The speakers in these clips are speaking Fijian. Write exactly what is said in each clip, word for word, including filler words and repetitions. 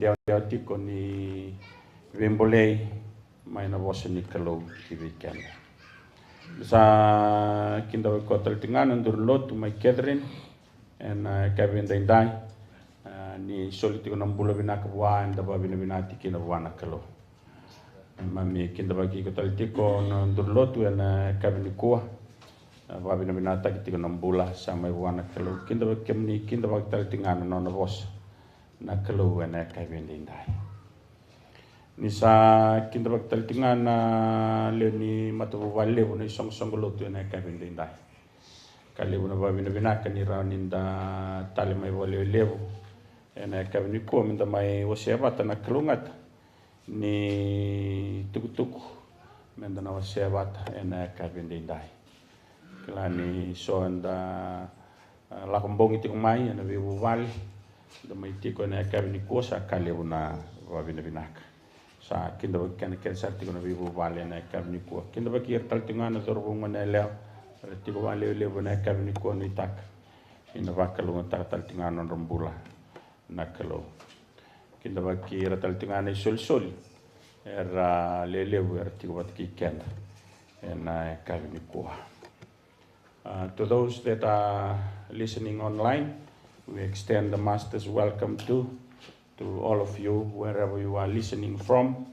yawa tiko ni veibolei mai na vosa ni Kalou ki vei keda. Sa kidavaki koya tale tiko ga na duru lotu mai Catherine ena yakavi edaidai, a, ni soli tiko na bula vinaka vua, eda vakavinavinaka tiko kina vua na Kalou. Keimami kidavaki iko tale tiko na duru lotu ena yakavi nikua. A, vakavinavinakataki tiko na bula sa mai vua na Kalou. Kidavaki kemuni, kidavaki tale tiko ga na nona vosa na Kalou ena yakavi edaidai. Ni sa kidavaki tale tiko ga na lewe ni matavuvale levu na isoqosoqo lotu ena yakavi edaidai. Ka levu na vakavinavinaka ni rawa ni da tale mai vakalewelevu ena yakavi nikua me da mai wasea vata na kalougata ni tukutuku me da na wasea vata ena yakavi edaidai. Kila ni so eda, a, lako bogi tiko mai ena veivuvale, da mai tiko ena yakavi nikua, sa ka levu na vakavinavinaka. Sa kidavaki keda kece sara tiko na veivuvale ena yakavi nikua. Kidavaki ira tale tiko ga na cauravou goneyalewa era tiko vakalewelevu ena yakavi nikua, nuitaka ni na vakalougatataka tale tiko ga na nodra bula na Kalou. Kidavaki ira tale tiko ga na isolisoli era lelevu era tiko vata kei keda ena yakavi nikua. Uh, to those that are listening online, we extend the Master's welcome to, to all of you, wherever you are listening from.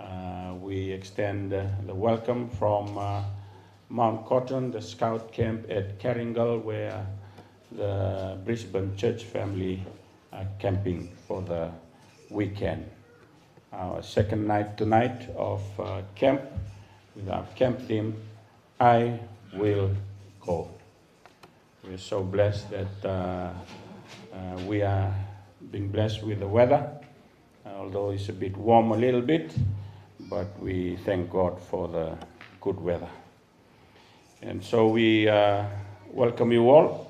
Uh, we extend, uh, the welcome from, uh, Mount Cotton, the scout camp at Caringal, where the Brisbane church family are camping for the weekend. Our second night tonight of, uh, camp with our camp theme, "I Will Go." We're so blessed that, uh, uh, we are being blessed with the weather, although it's a bit warm a little bit, but we thank God for the good weather. And so we, uh, welcome you all,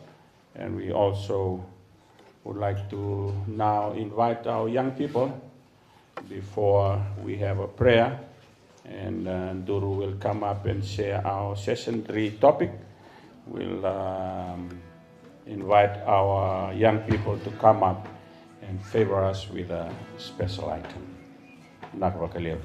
and we also would like to now invite our young people before we have a prayer, and, uh, Duru will come up and share our session three topic. We'll, um, invite our young people to come up and favor us with a special item. Vinaka vakalevu.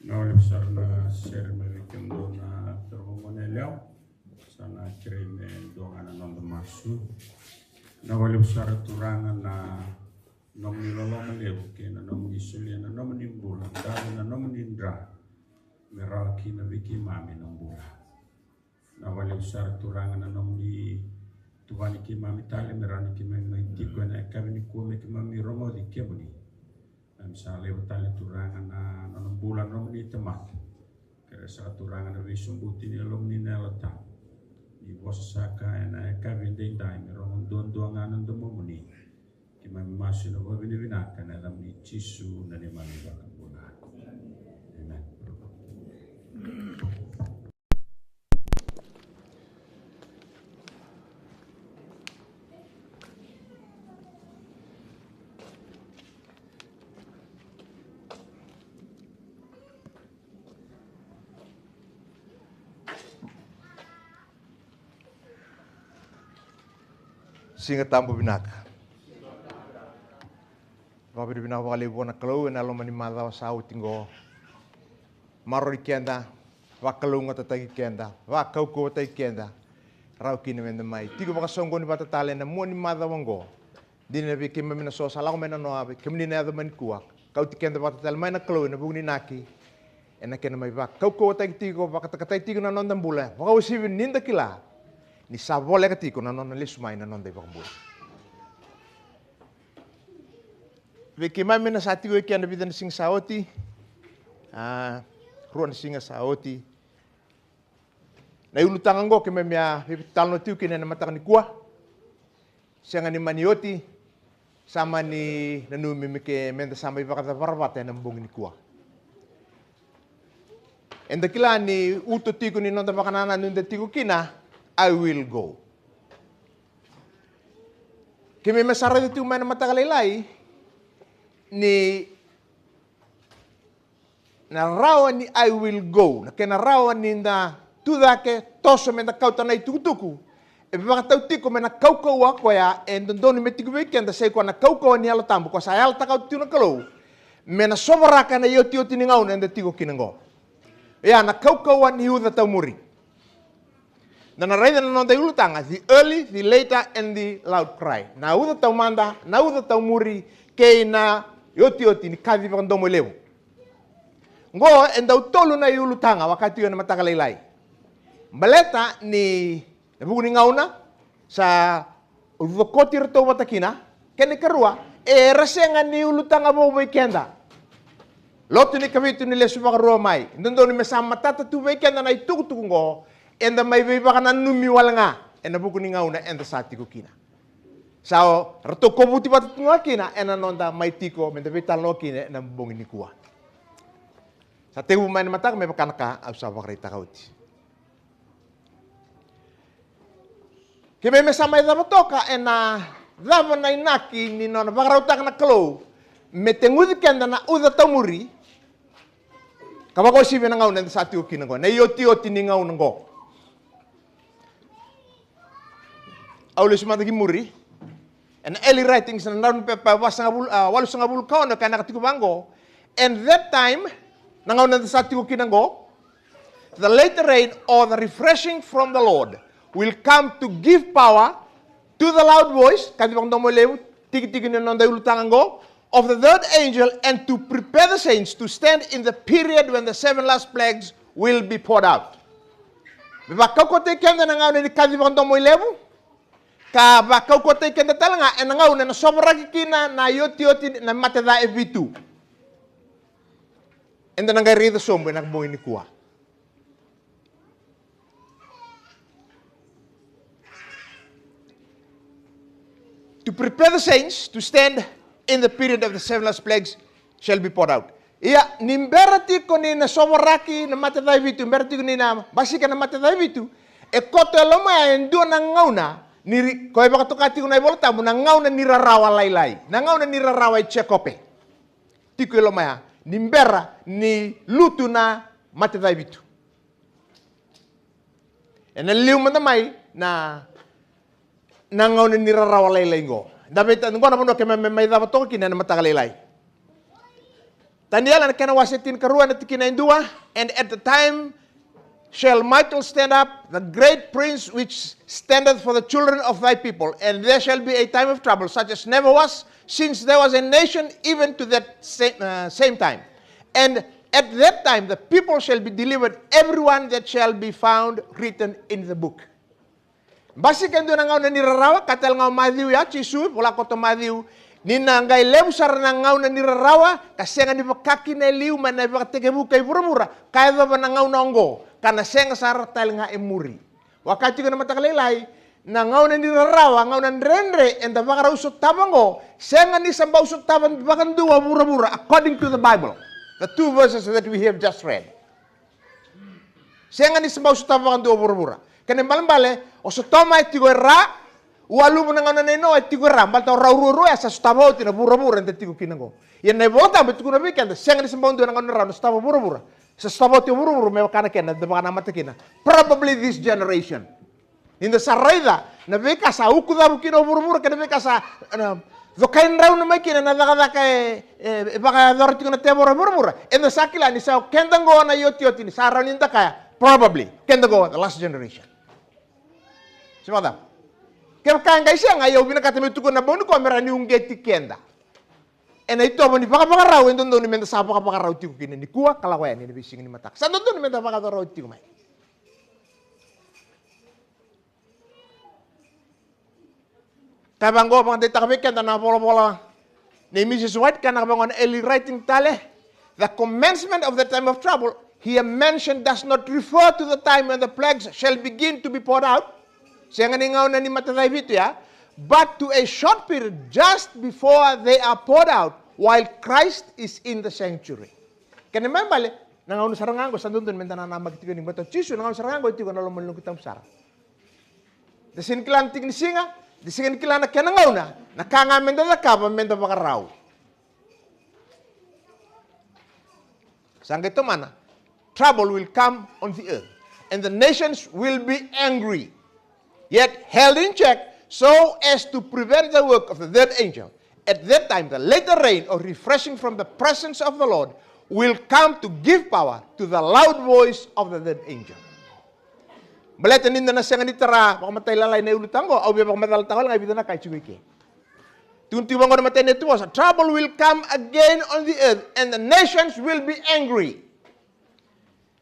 Na wale sara na sere mai vei kemudou na turaga gone yalewa. Sa na kerei me dua ga na noda masu. Na wale sara Turaga na nomuni loloma levu kei na nomuni solia na nomuni bula, dave na nomuni dra me rawa kina vei keimami na bula. Na wale sara Turaga na nomuni tuvani keimami tale me rawa ni keimami mai tiko ena yakavi nikua me keimami rogoci kemuni. Keimami sa laiva tale Turaga na nona bula na nomuni tamata. Kerea sara Turaga na veisobuti ni Yalomuni na Yalo Tabu. Ni vosa saka ena yakavi edaidai me rogo duadua ga na domomuni. Keimami masu ena vakavinavinaka ena yacamuni Jisu na neimami iVakabula. Amen. Siga Tabu vinaka. Vakavinavinaka vakalevu vua na Kalou ena loma ni macawa sa oti oqo. Maroroi keda, vakalougatataki keda, vakaukauwataki keda. Rawa kina meda mai tiko vakasoqoni vata tale ena mua ni macawa oqo. Dina vei keimami na so sa lako mai na noa, vei kemuni na yaco mai nikua. Kauti keda vata tale mai na Kalou ena vuku ni inaki. Ena kena mai vakaukauwataki tiko, vakatakataki tiko na noda bula. Vakauasivi ni da kila ni sa voleka tiko na nona lesu mai na noda iVakabula. Vei keimami na sa tiko e kea na vica na siga sa oti, a, rua na siga sa oti. Na iulutaga oqo keimami a veitalanoa tiko kina ena mataka nikua. Sega ni mani oti, sa mani nanumi me ke meda sa mai vakacavara vata ena bogi nikua. Eda kila ni uto tiko ni noda vakanananu eda tiko kina, I will go. Keimami sa raica tiko mai na mataka lailai ni na rawa ni I will go, na kena rawa ni da tu cake, toso meda kauta na itukutuku. E vakatau tiko mai na kaukauwa koya e dodonu me tiko vei keda, sa i koya na kaukauwa ni Yalo Tabu, koya sa yalataka oti tiko na Kalou. Me na sovaraka na iotioti ni gauna eda tiko kina oqo. Ia na kaukauwa ni uca taumuri. Da na raica na noda iulutaga, the early, the later, and the loud cry. Na uca taumada, na uca taumuri, kei na iotioti ni kaci vakadomo e levu. Oqo e dau tolu na iulutaga, vaka tiko ena mataka lailai. Baleta ni na vuku ni gauna, sa Au cokoti iratou vata kina. Kena ikarua, era sega ni ulutaga vou vei keda. Lotu ni Kavitu ni Lesu Vakarua Mai. E dodonu me sa matata tu vei keda na itukutuku oqo, eda mai veivakananumi wale ga ena vuku ni gauna eda sa tiko kina. Sa o ratou kovuti vata tu ga kina ena noda mai tiko meda veitalanoa kina ena bogi nikua. Sa tekivu mai na mataka me vaka na ka au sa vakaraitaka oti. Keimami sa mai cava toka ena cava na inaki ni nona vakarautaka na Kalou me teguci keda na uca taumuri, ka vakauasivi ena gauna eda sa tiko kina oqo, na iotioti ni gauna oqo. Au lesu mada ki muri ena Early Writings, na Drau ni Pepa vasagavulu, a, walusagavulu ka ono, e kaya na ka tiko vaqo. And that time, na gauna eda sa tiko kina oqo, the latter rain or the refreshing from the Lord will come to give power to the loud voice, kaci vakadomo levu, tikitiki ni noda iulutaga oqo, of the third angel, and to prepare the saints to stand in the period when the seven last plagues will be poured out. Me vakaukauwataki keda na gauna ni kaci vakadomo levu, ka vakaukauwataki keda tale ga ena gauna ena sovaraki kina na iotioti na mate ca e vitu. Eda na qai raica sobu ena bogi nikua. To prepare the saints to stand in the period of the seven last plagues shall be poured out. Ia, ni bera tiko ni na sovaraki na mate ca e vitu, bera tiko ni na basika na mate ca e vitu, e koto e loma ya e dua na gauna, ni ri-, ko e vakatoka tiko na iVola Tabu, na gauna ni rarawa lailai, na gauna ni rarawa i Jekope. Tiko e loma ya, ni bera ni lutu na mate ca e vitu. Ena liu mada mai na, na gauna ni rarawa lailai oqo. Da vei ta, oqo na vanua keimami mai cava toka kina ena mataka lailai. Taniela na kena wase tinikarua na tikina e dua, and at the time shall Michael stand up, the great prince which standeth for the children of thy people, and there shall be a time of trouble such as never was since there was a nation even to that same, uh, same time. And at that time the people shall be delivered, everyone that shall be found written in the book. Basika e dua na gauna ni rarawa, ka tale ga o Maciu ya, Jisu vola koto Maciu, ni na qai levu sara na gauna ni rarawa ka sega ni vaka kina e liu mai na ivakatekivu kei vuravura, ka yacova na gauna oqo, ka na sega sara tale ga e muri. Vaka tiko na mataka lailai, na gauna ni rarawa, gauna dredre eda vakarau sotava oqo, sega ni sa bau sotava vakadua o vuravura, according to the Bible, the two verses that we have just read. Sega ni sa bau sotava vakadua o vuravura. Kena ibalebale, o Sotoma e tiko e ra, waluvu na gauna nei Noa e tiko e ra, baleta o rau ruarua ya sa sotava oti na vuravura eda tiko kina oqo. Ia na iVolatabu e tukuna vei keda, sega ni sa bau dua na gauna ni rarawa na sotava vuravura. Sa sotava oti o vuravura me vaka na kena eda vakanamata kina. Probably this generation. Ni da sa raica na veika sa ukucavu kina o vuravura kei na veika sa, na, cokai drauna mai kina na cakacaka e, e, e vakayacora tiko na tevoro e vuravura, eda sa kila ni sa o keda oqo na iotioti ni sa rawa ni da kaya, probably keda oqo the last generation. Se vakacava? Kevaka e qai sega, ia au vinakata meu tukuna na bogi nikua me rawa ni uqeti keda ena itovo ni vakavakarau e dodonu meda sa vakavakarau tiko kina nikua ka lako yani ena veisiga ni mataka. Sa dodonu meda vakavakarau tiko mai. Ka vaqo, vakadeitaka vei keda na volavola nei Mrs White, ka na vaqo na Early Writing tale. The commencement of the time of trouble here mentioned does not refer to the time when the plagues shall begin to be poured out. Sega ni gauna ni matacai vitu ya, but to a short period just before they are poured out while Christ is in the sanctuary. Kena ibalebale, na gauna sara ga oqo sa dodonu meda nanamaki tiko yani, baleta o Jisu na gauna sara ga oqo e tiko ena loma ni loqi tabu sara. Da sega ni kila na tiki ni siga, da sega ni kila na kena gauna, na ka ga meda cakava meda vakarau. Sa qai tomana, trouble will come on the earth, and the nations will be angry, yet held in check, so as to prevent the work of the third angel. At that time, the latter rain, or refreshing from the presence of the Lord, will come to give power to the loud voice of the third angel. Baleta ni da na sega ni tara vakamatailalai na iulutaga oqo, au via vakamacalataka wale ga e vica na ka e tiko i ke. Tukuna tiko vaqo na imatai ni yatuvosa, trouble will come again on the earth, and the nations will be angry.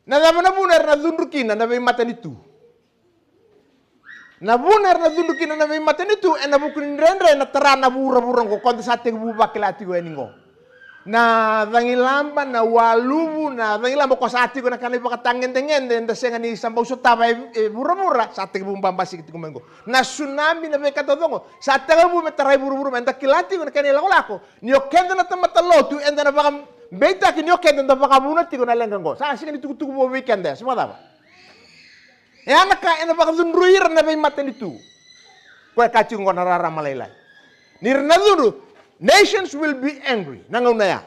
Na cava na vuna era na cudru kina na veimatanitu? Na vuna era na cudru kina na veimatanitu ena vuku ni dredre na tara na vuravura oqo, ko da sa tekivu vakila tiko yani oqo. Na cagilaba, na waluvu, na cagilaba ko sa tiko na kena ivakatagedegede, da sega ni sa bau sotava e, e vuravura, sa tekivu babasika tiko mai oqo. Na tsunami, na veika taucoko sa tekivu me tarai vuravura, me da kila tiko na kena ilakolako ni o keda na tamata lotu eda na vakabeitaki ni o keda da vakavuna tiko na leqa oqo. Sa sega ni tukutuku vou vei keda ya, se vakacava? E a na ka ena vakacudrui ira na veimatanitu. Koya e kaya tiko oqo na rarama lailai, ni ra na cudru, nations will be angry. Na gauna ya,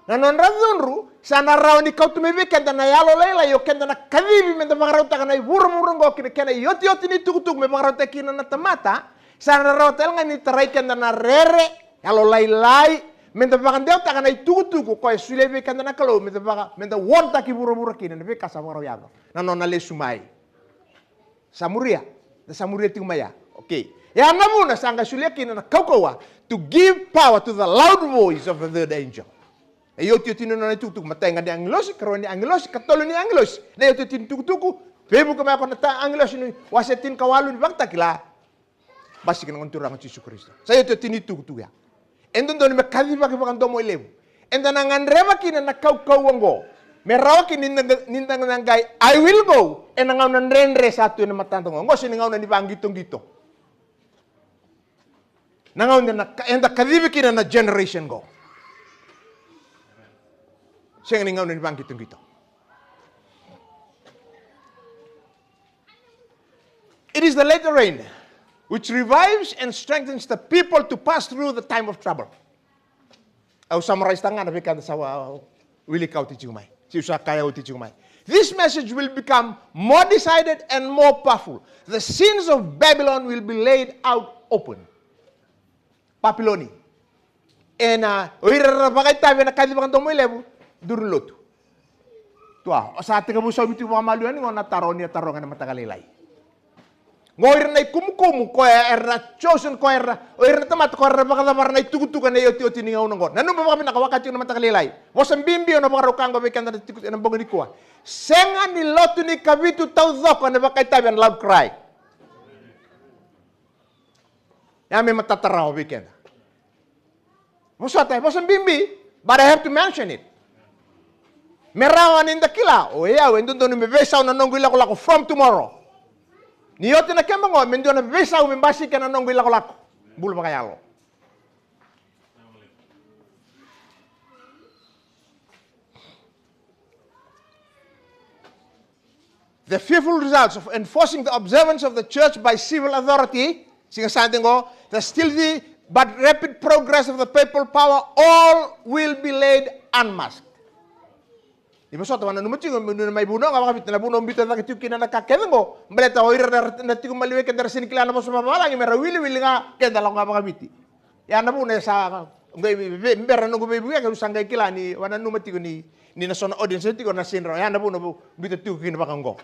na nodra cudru sa na rawa ni kauta mai vei keda na yalolailai, o keda na kacivi meda vakarautaka na ivuravura oqo kei na kena iotioti ni tukutuku me vakarautaki kina na tamata. Sa na rawa tale ga ni tarai keda na rere, yalolailai, meda vakadewataka na itukutuku koya e solia vei keda na Kalou, meda vaka, meda warn-taki vuravura kina na veika sa vakarau yaco, na nona lesu mai. Sa muria, da sa muria tiko mai ya. Okay. E a na vuna sa qai solia kina na kaukauwa, to give power to the loud voice of the third angel. Na iotioti ni nona itukutuku, matai ga ni agilosi, karua ni agilosi, katolu ni agilosi. Na iotioti ni tukutuku, veivuke mai o koya na ta agilosi ni wase tinikawalu ni Vakatakila. Basika na Gone Turaga o Jisu Karisito. Sa iotioti ni tukutuku ya. E dodonu me kacivaki vakadomoilevu. Eda na gadreva kina na kaukauwa oqo me rawa kina ni da, ni da na qai I will go ena gauna dredre sa tu ena matada oqo. Oqo sega ni gauna ni vaqitoqito. Na gauna eda na, eda kacivi kina na generation oqo. Sega ni gauna ni vaqitoqito. It is the latter rain which revives and strengthens the people to pass through the time of trouble. Au summarize-taka ga na veika da sa wilika oti tiko mai, se au sa kaya oti tiko mai. This message will become more decided and more powerful. The sins of Babylon will be laid out open. Papiloni. Ena, o ira era vakaitavi ena kaci vakadomoilevu, duri lotu. Tua, o sa tekivu saumi tiko vakamalua yani qo na taro ni a taroga ena mataka lailai. Qo ira na ikumukumu, koya era na chosen, koya era, o ira na tamata, koya era vakacavara na itukutuku ena iotioti ni gauna qo. Nanuma vakavinaka, vaka tiko na mataka lailai. Vosa bibi au na vakarau ka qo vei keda na tiko ena bogi nikua. Sega ni lotu ni kavitu taucoko ena vakaitavi ena loud cry. Ya me matata rawa vei keda. Vosota, e vosa bibi, but I have to mention it. Me rawa ni da kila, o yau, e dodonu me veisau na noqu ilakolako from tomorrow. Ni oti na keba qo, me dua na veisau me basika na noqu ilakolako. Bula vakayalo. The fearful results of enforcing the observance of the church by civil authority, siga sa dei qo, the stealthy but rapid progress of the papal power, all will be laid unmasked. Ni vosota, au nanuma tiko, me na mai vunau ga vakaviti, na vunau biuta cake tiko kina na ka kece qo, baleta o ira na, na tiko maliwai keda ra sega ni kila na vosa vavalagi, me ra wiliwili ga keda lako ga vakaviti. Ya na vuna e sa qai ve-, bera noqu veivuke, au sa qai kila ni, au nanuma tiko ni, ni na so na audience tiko na sega ni rawa. Ya na vuna au biuta tiko kina vaka qo.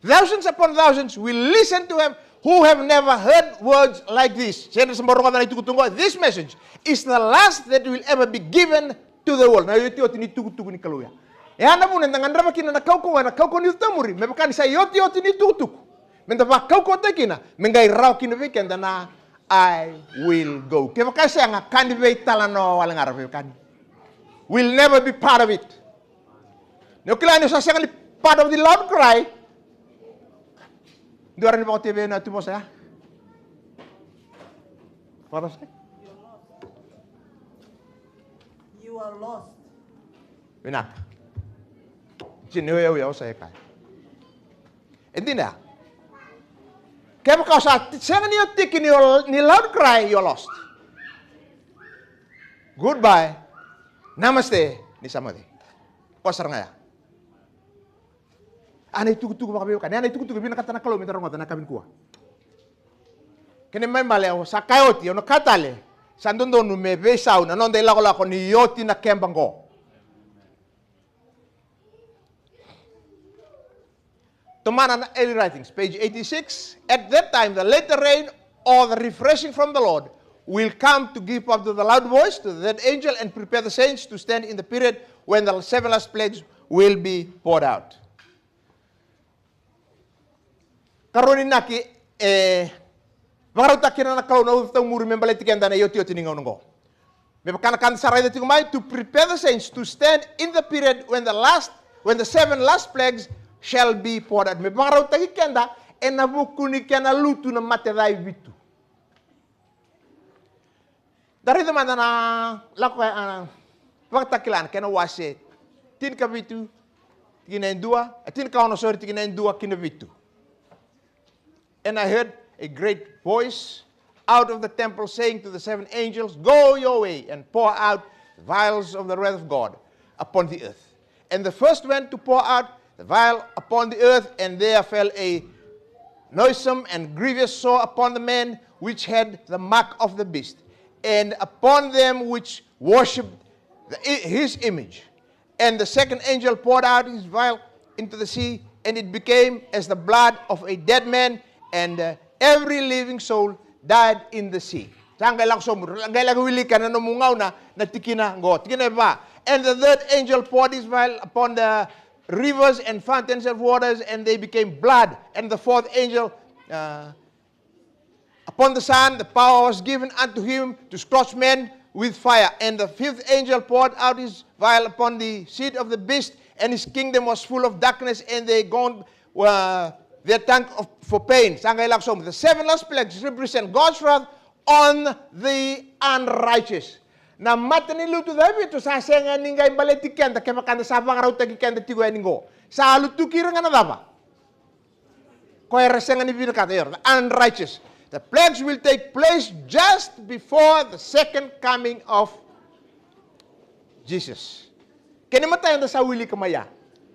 Thousands upon thousands will listen to him who have never heard words like this. Se ra se bau rogoca na itukutuku qo, this message is the last that will ever be given to the world. Na iotioti ni tukutuku ni Kalou ya. Ya na vuna eda gadreva kina na kaukauwa, na kaukauwa ni Taumuri, me vaka ni sa iotioti ni tukutuku. Me da vakaukauwataki kina, me qai rawa kina vei keda na I will go. Kevaka e sega, ka ni veitalanoa wale ga ra veiwekani. Will never be part of it. Ni o kila ni o sa sega ni part of the loud cry. Dua rawa ni vakaotia vei au na tu vosa ya. Vakatosa. You are lost. Vinaka. Tini o yau ya o sa e kaya. E dina ya. Kevaka o sa ti-, sega ni o tiki ni o, ni loud cry, you're lost. Goodbye. Namaste. Ni sa moce. Ko sara ga ya. A na itukutuku vakaveiwekani. A na itukutuku e vinakata na Kalou me da rogoca na ka vinikua. Kena ibalebale au sa kaya oti, au na kaya tale. Sa dodonu me veisau na noda ilakolako ni oti na keba qo. Tomana na Early Writings, page eighty-six. At that time, the latter rain, or the refreshing from the Lord, will come to give up to the loud voice to the third angel and prepare the saints to stand in the period when the seven last plagues will be poured out. Karua ni inaki e vakarautaka kina na Kalou na uca taumuri me baleti keda na iotioti ni gauna oqo. Me vaka na ka da sa raica tiko mai, to prepare the saints to stand in the period when the last, when the seven last plagues shall be poured out. Me vakarautaki keda ena vuku ni kena lutu na mate ca e vitu. Da raica mada na Lako, a, Vakatakila na kena wase tinikavitu, tikina e dua, e tinikaono, sorry, tikina e dua ki na vitu. And I heard a great voice out of the temple saying to the seven angels, "Go your way and pour out the vials of the wrath of God upon the earth." And the first went to pour out the vial upon the earth, and there fell a noisome and grievous sore upon the man which had the mark of the beast, and upon them which worshipped the, i-, his image. And the second angel poured out his vial into the sea, and it became as the blood of a dead man, and, uh, every living soul died in the sea. Sa qai lako sobu, qai lako wilika na nomu gauna na tikina qo. Tikina e va. And the third angel poured his vial upon the rivers and fountains of waters, and they became blood. And the fourth angel, uh, upon the sun, the power was given unto him to scorch men with fire. And the fifth angel poured out his vial upon the seed of the beast, and his kingdom was full of darkness, and they groaned, uh, their tongue of, for pain. Sa qai lako sobu. The seven last plagues represent God's wrath on the unrighteous. Na matanilotu ca e vitu sa sega ni qai baleti keda kevaka da sa vakarautaki keda tiko yani qo. Sa lutuki ira ga na cava? Ko era sega ni vinakata, ira, the unrighteous. The plagues will take place just before the second coming of Jesus. Kena imatai eda sa wilika mai ya.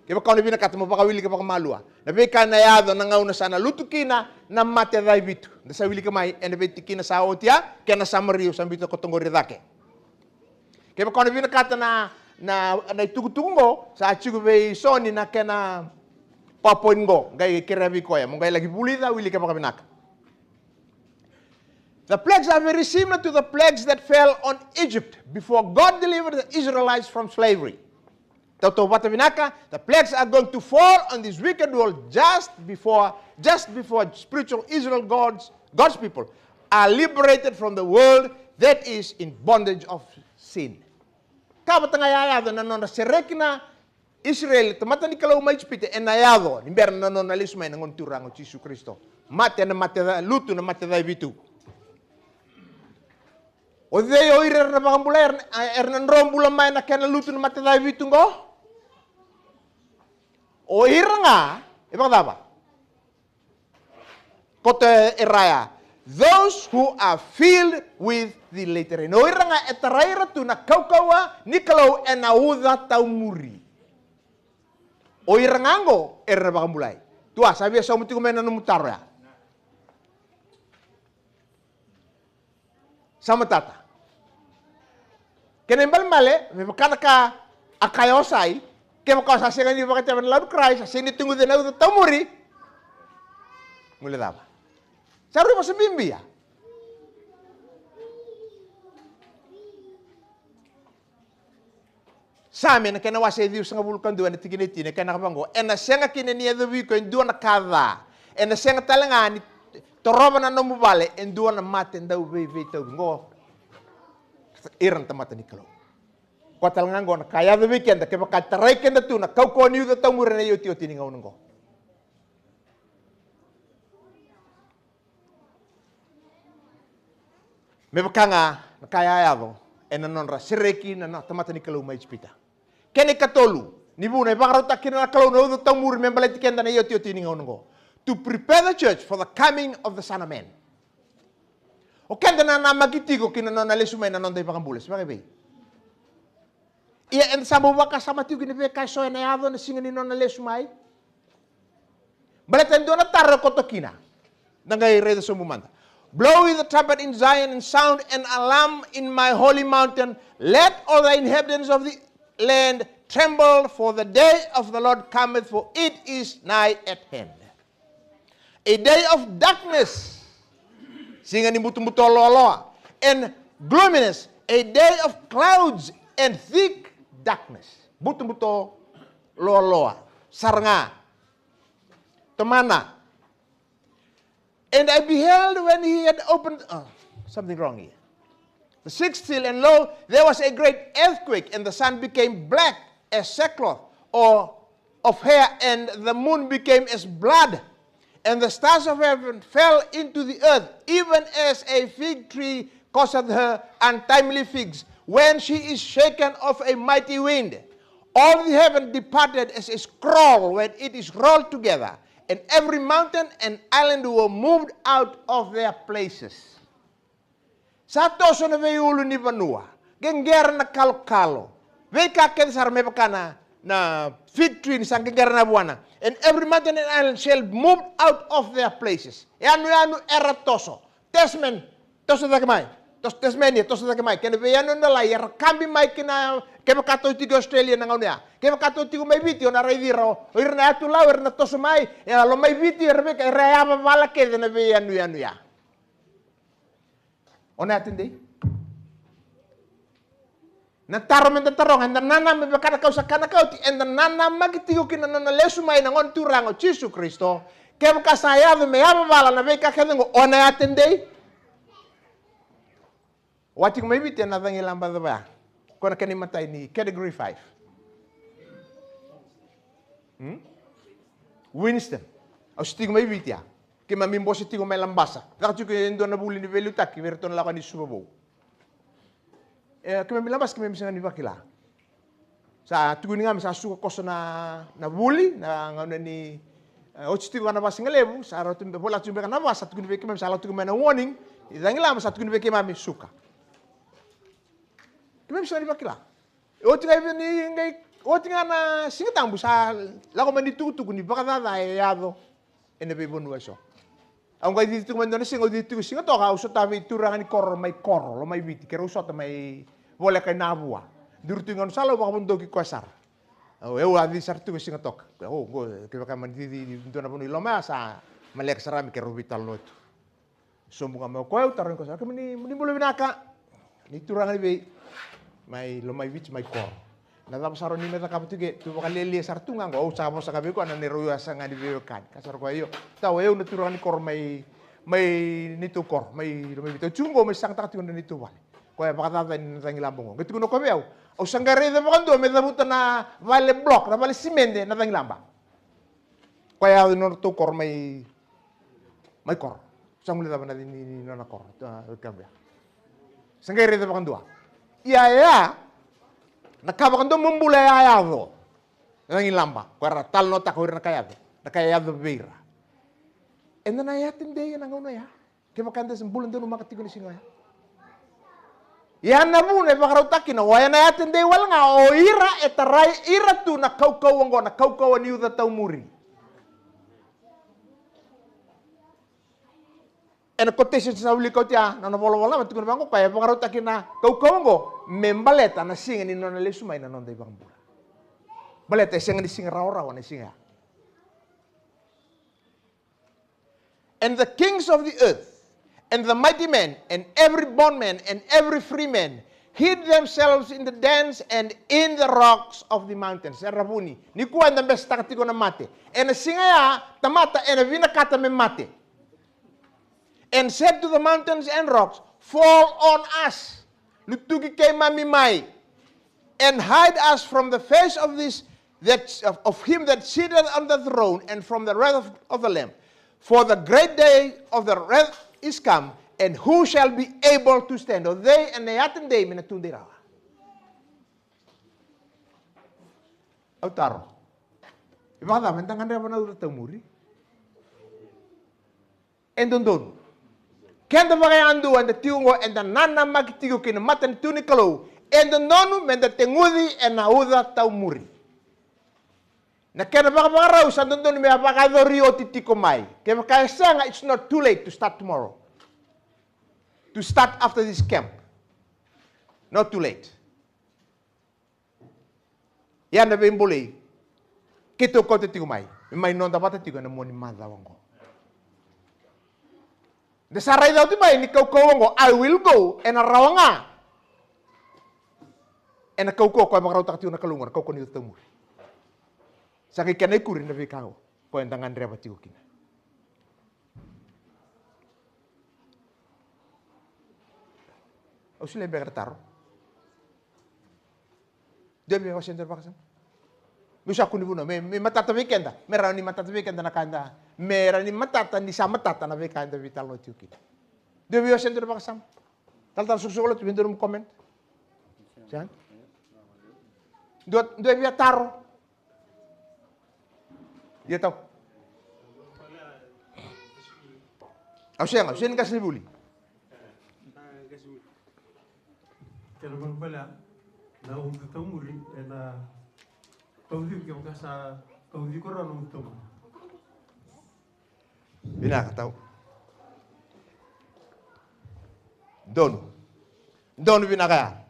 Kevaka o na vinakata mo vakawilika vakamalua na veika na yaco na gauna sa na lutu kina na mate ca e vitu. Eda sa wilika mai ena veitikina sa oti ya, kei na summary au sa biuta koto qori cake. Kevaka o na vinakata na, na, na itukutuku qo, sa tiko vei Soni na kena PowerPoint qo, qai kerea vei koya, mo qai laki vulica, wilika vakavinaka. The plagues are very similar to the plagues that fell on Egypt before God delivered the Israelites from slavery. Tautauvata vinaka, the plagues are going to fall on this wicked world just before, just before spiritual Israel, God's, God's people are liberated from the world that is in bondage of sin. Ka vata ga ya yaco na nodra sereki na Isireli, tamata ni Kalou mai Ijipita, ena yaco ni bera na nona lesu mai na Gone Turaga o Jisu Karisito. Mate na mate ca-, lutu na mate ca e vitu. O cei o ira era na vakabulai, era na, era na dro bula mai na kena lutu na mate ca e vitu qo? O ira ga e vakacava? Koto e raya, those who are filled with the latter rain. O ira ga e tarai ira tu na kaukauwa ni Kalou ena uca taumuri. O ira ga qo era na vakabulai. Tua, sa via sauma tiko mai na nomu taro ya. Sa matata. Kena ibalebale, me vaka na ka a kaya o Sai, kevaka o sa sega ni vakaitavi ena love Christ, a sega ni tuguci ena uca taumuri. Gule cava? Sa rui vosa bibi ya. Same na kena wase e ciwasagavulu ka dua ena tikina e tini, e kaya na ka vaqo, ena sega kina ni yacovi iko e dua na ka ca, ena sega tale ga ni torova na nomu vale e dua na mate dau veiveitauvi. Qo ira na tamata ni Kalou. Koya tale ga qo na ka yaco vei keda kevaka tarai keda tu na kaukauwa ni uca taumuri ena iotioti ni gauna qo. Me vaka ga na ka ya yaco ena nodra sereki na, na tamata ni Kalou mai Ijipita. Kena ikatolu ni vuna e vakarautaka kina na Kalou na uca taumuri me baleti keda na iotioti ni gauna oqo. To prepare the church for the coming of the Son of Man. O keda na namaki tiko ki na nona lesu mai na noda iVakabula, se vakaevei? Ia eda sa bau vakasama tiko ki na veika eso ena yaco ena siga ni nona lesu mai. Baleta e dua na taro e koto kina. Da qai raica sobu mada. Blow with the trumpet in Zion and sound an alarm in my holy mountain. Let all the inhabitants of the land tremble, for the day of the Lord cometh, for it is nigh at hand. A day of darkness, siga ni butobuto loaloa, and gloominess, a day of clouds and thick darkness. Butobuto loaloa sara ga. Tomana. And I beheld when he had opened, oh, something wrong here. The sixth seal, and lo, there was a great earthquake, and the sun became black as sackcloth, or of hair, and the moon became as blood, and the stars of heaven fell into the earth, even as a fig tree causeth her untimely figs, when she is shaken of a mighty wind. All the heaven departed as a scroll when it is rolled together, and every mountain and island were moved out of their places. Sa toso na veiulu ni vanua, qeqera na kalokalo, veika kece sara me vaka na, na fig tree ni sa qeqera na vuana. And every mountain and island shall move out of their places. Yanuyanu era toso. Tasman, toso cake mai. Tos-, Tasmania, toso cake mai. Kena veiyanuyanu lalai era kabi mai kina, kevaka tou tiko Australia na gauna ya. Kevaka tou tiko mai Viti, o na raici ira o ira na yatu Lau, era na toso mai, e loma i Viti, era veika, era yavavala kece na veiyanuyanu ya. O na yatedei. Na taro meda taroga, eda nanamaki, me vaka na ka au sa kaya na ka oti, eda nanamaki tiko kina na nona lesu mai na Gone Turaga o Jisu Karisito. Kevaka sa yaco me yavavala na veika kece oqo, o na yatedei. O a tiko mai Viti ena cagilaba cava ya? Ko na kena imatai ni category five. Hmm? Winston. Au se tiko mai Viti ya. Keimami bose tiko mai Labasa. Caka tiko e dua na vuli ni veiliutaki vei iratou na lako yani Suva Vou. E, keimami Labasa, keimami sega ni vakila. Sa tukuni ga me sa suka koso na, na vuli, na gauna ni, e, oti tiko ga na vakasigalevu, sa rauta me vola tiko beka na vaka, sa tukuni vei keimami, sa lako tiko mai na warning, i cagilaba sa tukuni vei keimami suka. Keimami sega ni vakila. E oti ga i vei ni qai, oti ga na Siga Tabu sa lako mai ni tukutuku ni vakacaca e yaco ena veivanua eso. Au qai cici tiko mai dua na siga, au cici tiko Sigatoka, au sota vei turaga ni koro mai Koro, loma i Viti, keirau sota mai, Voleka i Navua. Duri tu i gaunisala, au vakavodoki koya sara. Au, au a cici sara tu e Sigatoka. Au, qo, kevaka mani cici i dua na vanua i loma ya, sa maleka sara me keirau veitalanoa tu. Sobu ga mai o koya, au tarogi koya sara, kemuni, ni bula vinaka. Ni turaga ni vei? Mai Lomaiviti, mai Koro. Na cava sara o ni mai cakava tu ke? Tu vakalialia sara tu ga qo, au sa vosa ga vei koya na neirau yasaga ni veiwekani. Kaya sara o koya, io, tau, o yau na turaga ni Koro mai, mai neitou koro, mai Lomaiviti. Au tiko qo, mai sagataka tiko na neitou vale. Koya e vakacacani na cagilaba oqo. Qai tukuna o koya vei au, au sa qai raica vakadua me cavuta na vale block, na vale simede na cagilaba. Koya e yaco ni nodratou koro mai, mai Koro. Sa guilecava na, ni, ni nona koro, a, Kabea. Sa qai raica vakadua. Ia, ia, na ka vakadomobula e a yaco. Na cagilaba, ko era talanoataka o ira na ka yaco, na ka yaco vei ira. Eda na yatedei ena gauna ya. Kevaka eda se bula donumaka tiko ni siga oya. Ia na vuna e vakarautaka kina, oya na yatedei wale ga o ira e tarai ira tu na kaukauwa oqo, na kaukauwa ni uca taumuri. Ena quotation sa wilika oti ya, na nona volavola, ma tukuna vaqo, koya e vakarautaka kina na kaukauwa oqo me baleta na siga ni nona lesu mai na noda iVakabula. Baleta e sega ni siga rawarawa na siga ya. And the kings of the earth, and the mighty men, and every bondman, and every free man, hid themselves in the dens and in the rocks of the mountains. Era vuni. Nikua eda besetaka tiko na mate. Ena siga ya, tamata ena vinakata me mate. And said to the mountains and rocks, "Fall on us." Lutuki keimami mai. "And hide us from the face of this, that, of, of him that sitteth on the throne, and from the wrath of, of the Lamb. For the great day of the wrath is come, and who shall be able to stand?" O cei ena yatedei me na tudei rawa? Au taro. E vakacava, eda gadreva na uca taumuri? E dodonu. Keda vakayadua eda tiko oqo, eda nanamaki tiko kina matanitu ni Kalou. E dodonu meda teguci ena uca taumuri. Na kena vakavakarau sa dodonu me a vakayacori oti tiko mai. Kevaka e sega, it's not too late to start tomorrow. To start after this camp. Not too late. Ia na veibolei keitou kauta tiko mai, me mai noda vata tiko ena mua ni macawa oqo. Da sa raica oti mai ni kaukauwa oqo, "I will go," ena rawa ga. Ena kaukauwa koya e vakarautaka tiko na Kalou oqo, na kaukauwa ni uca taumuri. Sa qai kena ikuri na veika oqo. Koya eda gadreva tiko kina. Au solia beka na taro. Dua vei, wasea dua na vakasama. Meu sa kua ni vunau, me, me matata vei keda, me rawa ni matata vei keda na ka eda, me rawa ni matata, ni sa matata na veika eda veitalanoa tiko kina. Dua vei, wasea dua na vakasama. Talatala Sukusuku Lotu, vei dua nomu comment. Sa? Dua, dua vei a taro. Ia tau. Au sega, au sega ni qasenivuli. Kena ibalebale, na uca taumuri ena kauci iko kevaka sa kauci iko rawa na uca taumuri. Vinaka tau. Donu. Donu vinaka ya.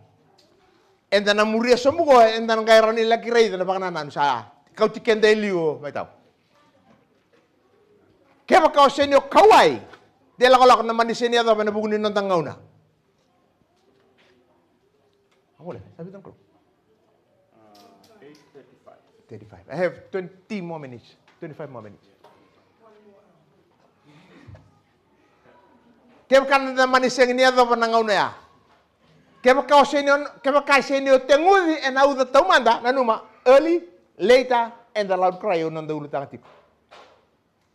Eda na muria sobu qo, eda na qai rawa ni laki raica na vakanananu sa kauti keda e liu mai tau. Kevaka o sega ni o kauwai, de lakolako na mani sega ni yacova ena vuku ni noda gauna. A gole, sa vica na kaloko? Thirty-five. I have twenty more minutes, twenty-five more minutes. Kevaka na mani sega ni yacova na gauna ya. Kevaka o sega ni o, kevaka e sega ni o teguci ena uca taumada, nanuma, early, later, and the loud cry, o noda ulutaga tiko.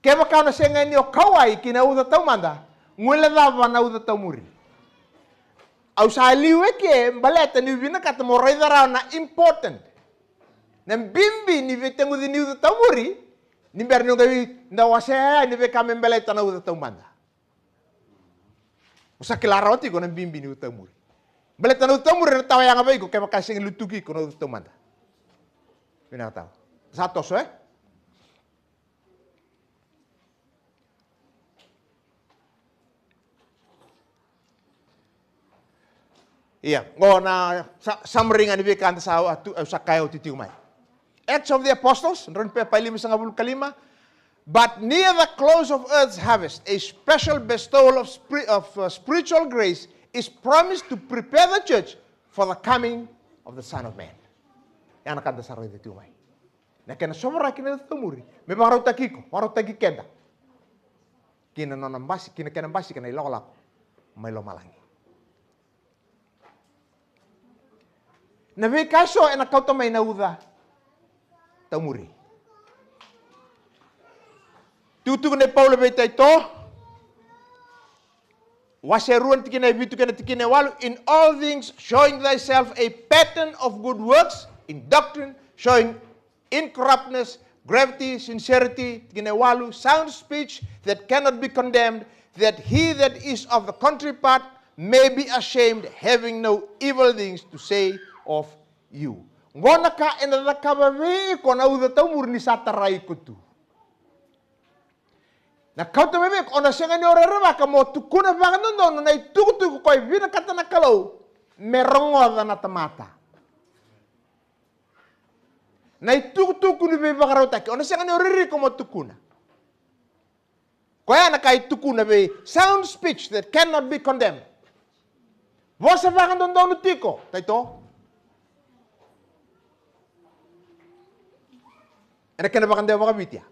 Kevaka o na sega ni o kauwai ki na uca taumada, guilecava na uca taumuri. Au sa liu eke baleta niu vinakata mo raica rawa na important, na bibi ni veiteguci ni uca taumuri, ni bera niu qai da wasea yani veika me baleta na uca taumada. O sa kila rawa tiko na bibi ni uca taumuri. Baleta na uca taumuri ena tawa yaga vei iko kevaka e sega ni lutuki iko na uca taumada. Vinaka tau. Sa toso, e? Ia, qo na sa-, summary ga ni veika da sa, au sa kaya oti tiko mai. Acts of the Apostles, drau ni pepa e limasagavulu ka lima. But near the close of earth's harvest, a special bestowal of, spri-, of, uh, spiritual grace is promised to prepare the church for the coming of the Son of Man. Ia na ka da sa raica tiko mai. Na kena sovaraki na Yalo Taumuri me vakarautaki iko, vakarautaki keda ki na nona basi, ki na kena basika na ilakolako mai lomalagi. Na veika eso ena kauta mai na uca taumuri. Tukutuku nei Paula vei Taito, wase rua na tikina e vitu kei na tikina e walu: "In all things showing thyself a pattern of good works, in doctrine showing incorruptness, gravity, sincerity," tikina e walu, "sound speech that cannot be condemned, that he that is of the contrary part may be ashamed, having no evil things to say of you." Qo na ka ena cakava vei iko na uca taumuri ni sa tarai iko tu. Na kauta mai vei iko, o na sega ni o rerevaka mo tukuna vakadodonu na itukutuku ko e vinakata na Kalou me rogoca na tamata. Na itukutuku ni veivakarautaki, o na sega ni o rerevaka mo tukuna. Koya na ka e tukuna vei, sound speech that cannot be condemned. Vosa vakadodonu tiko, Taito. Ena kena vakadewa vakaViti ya.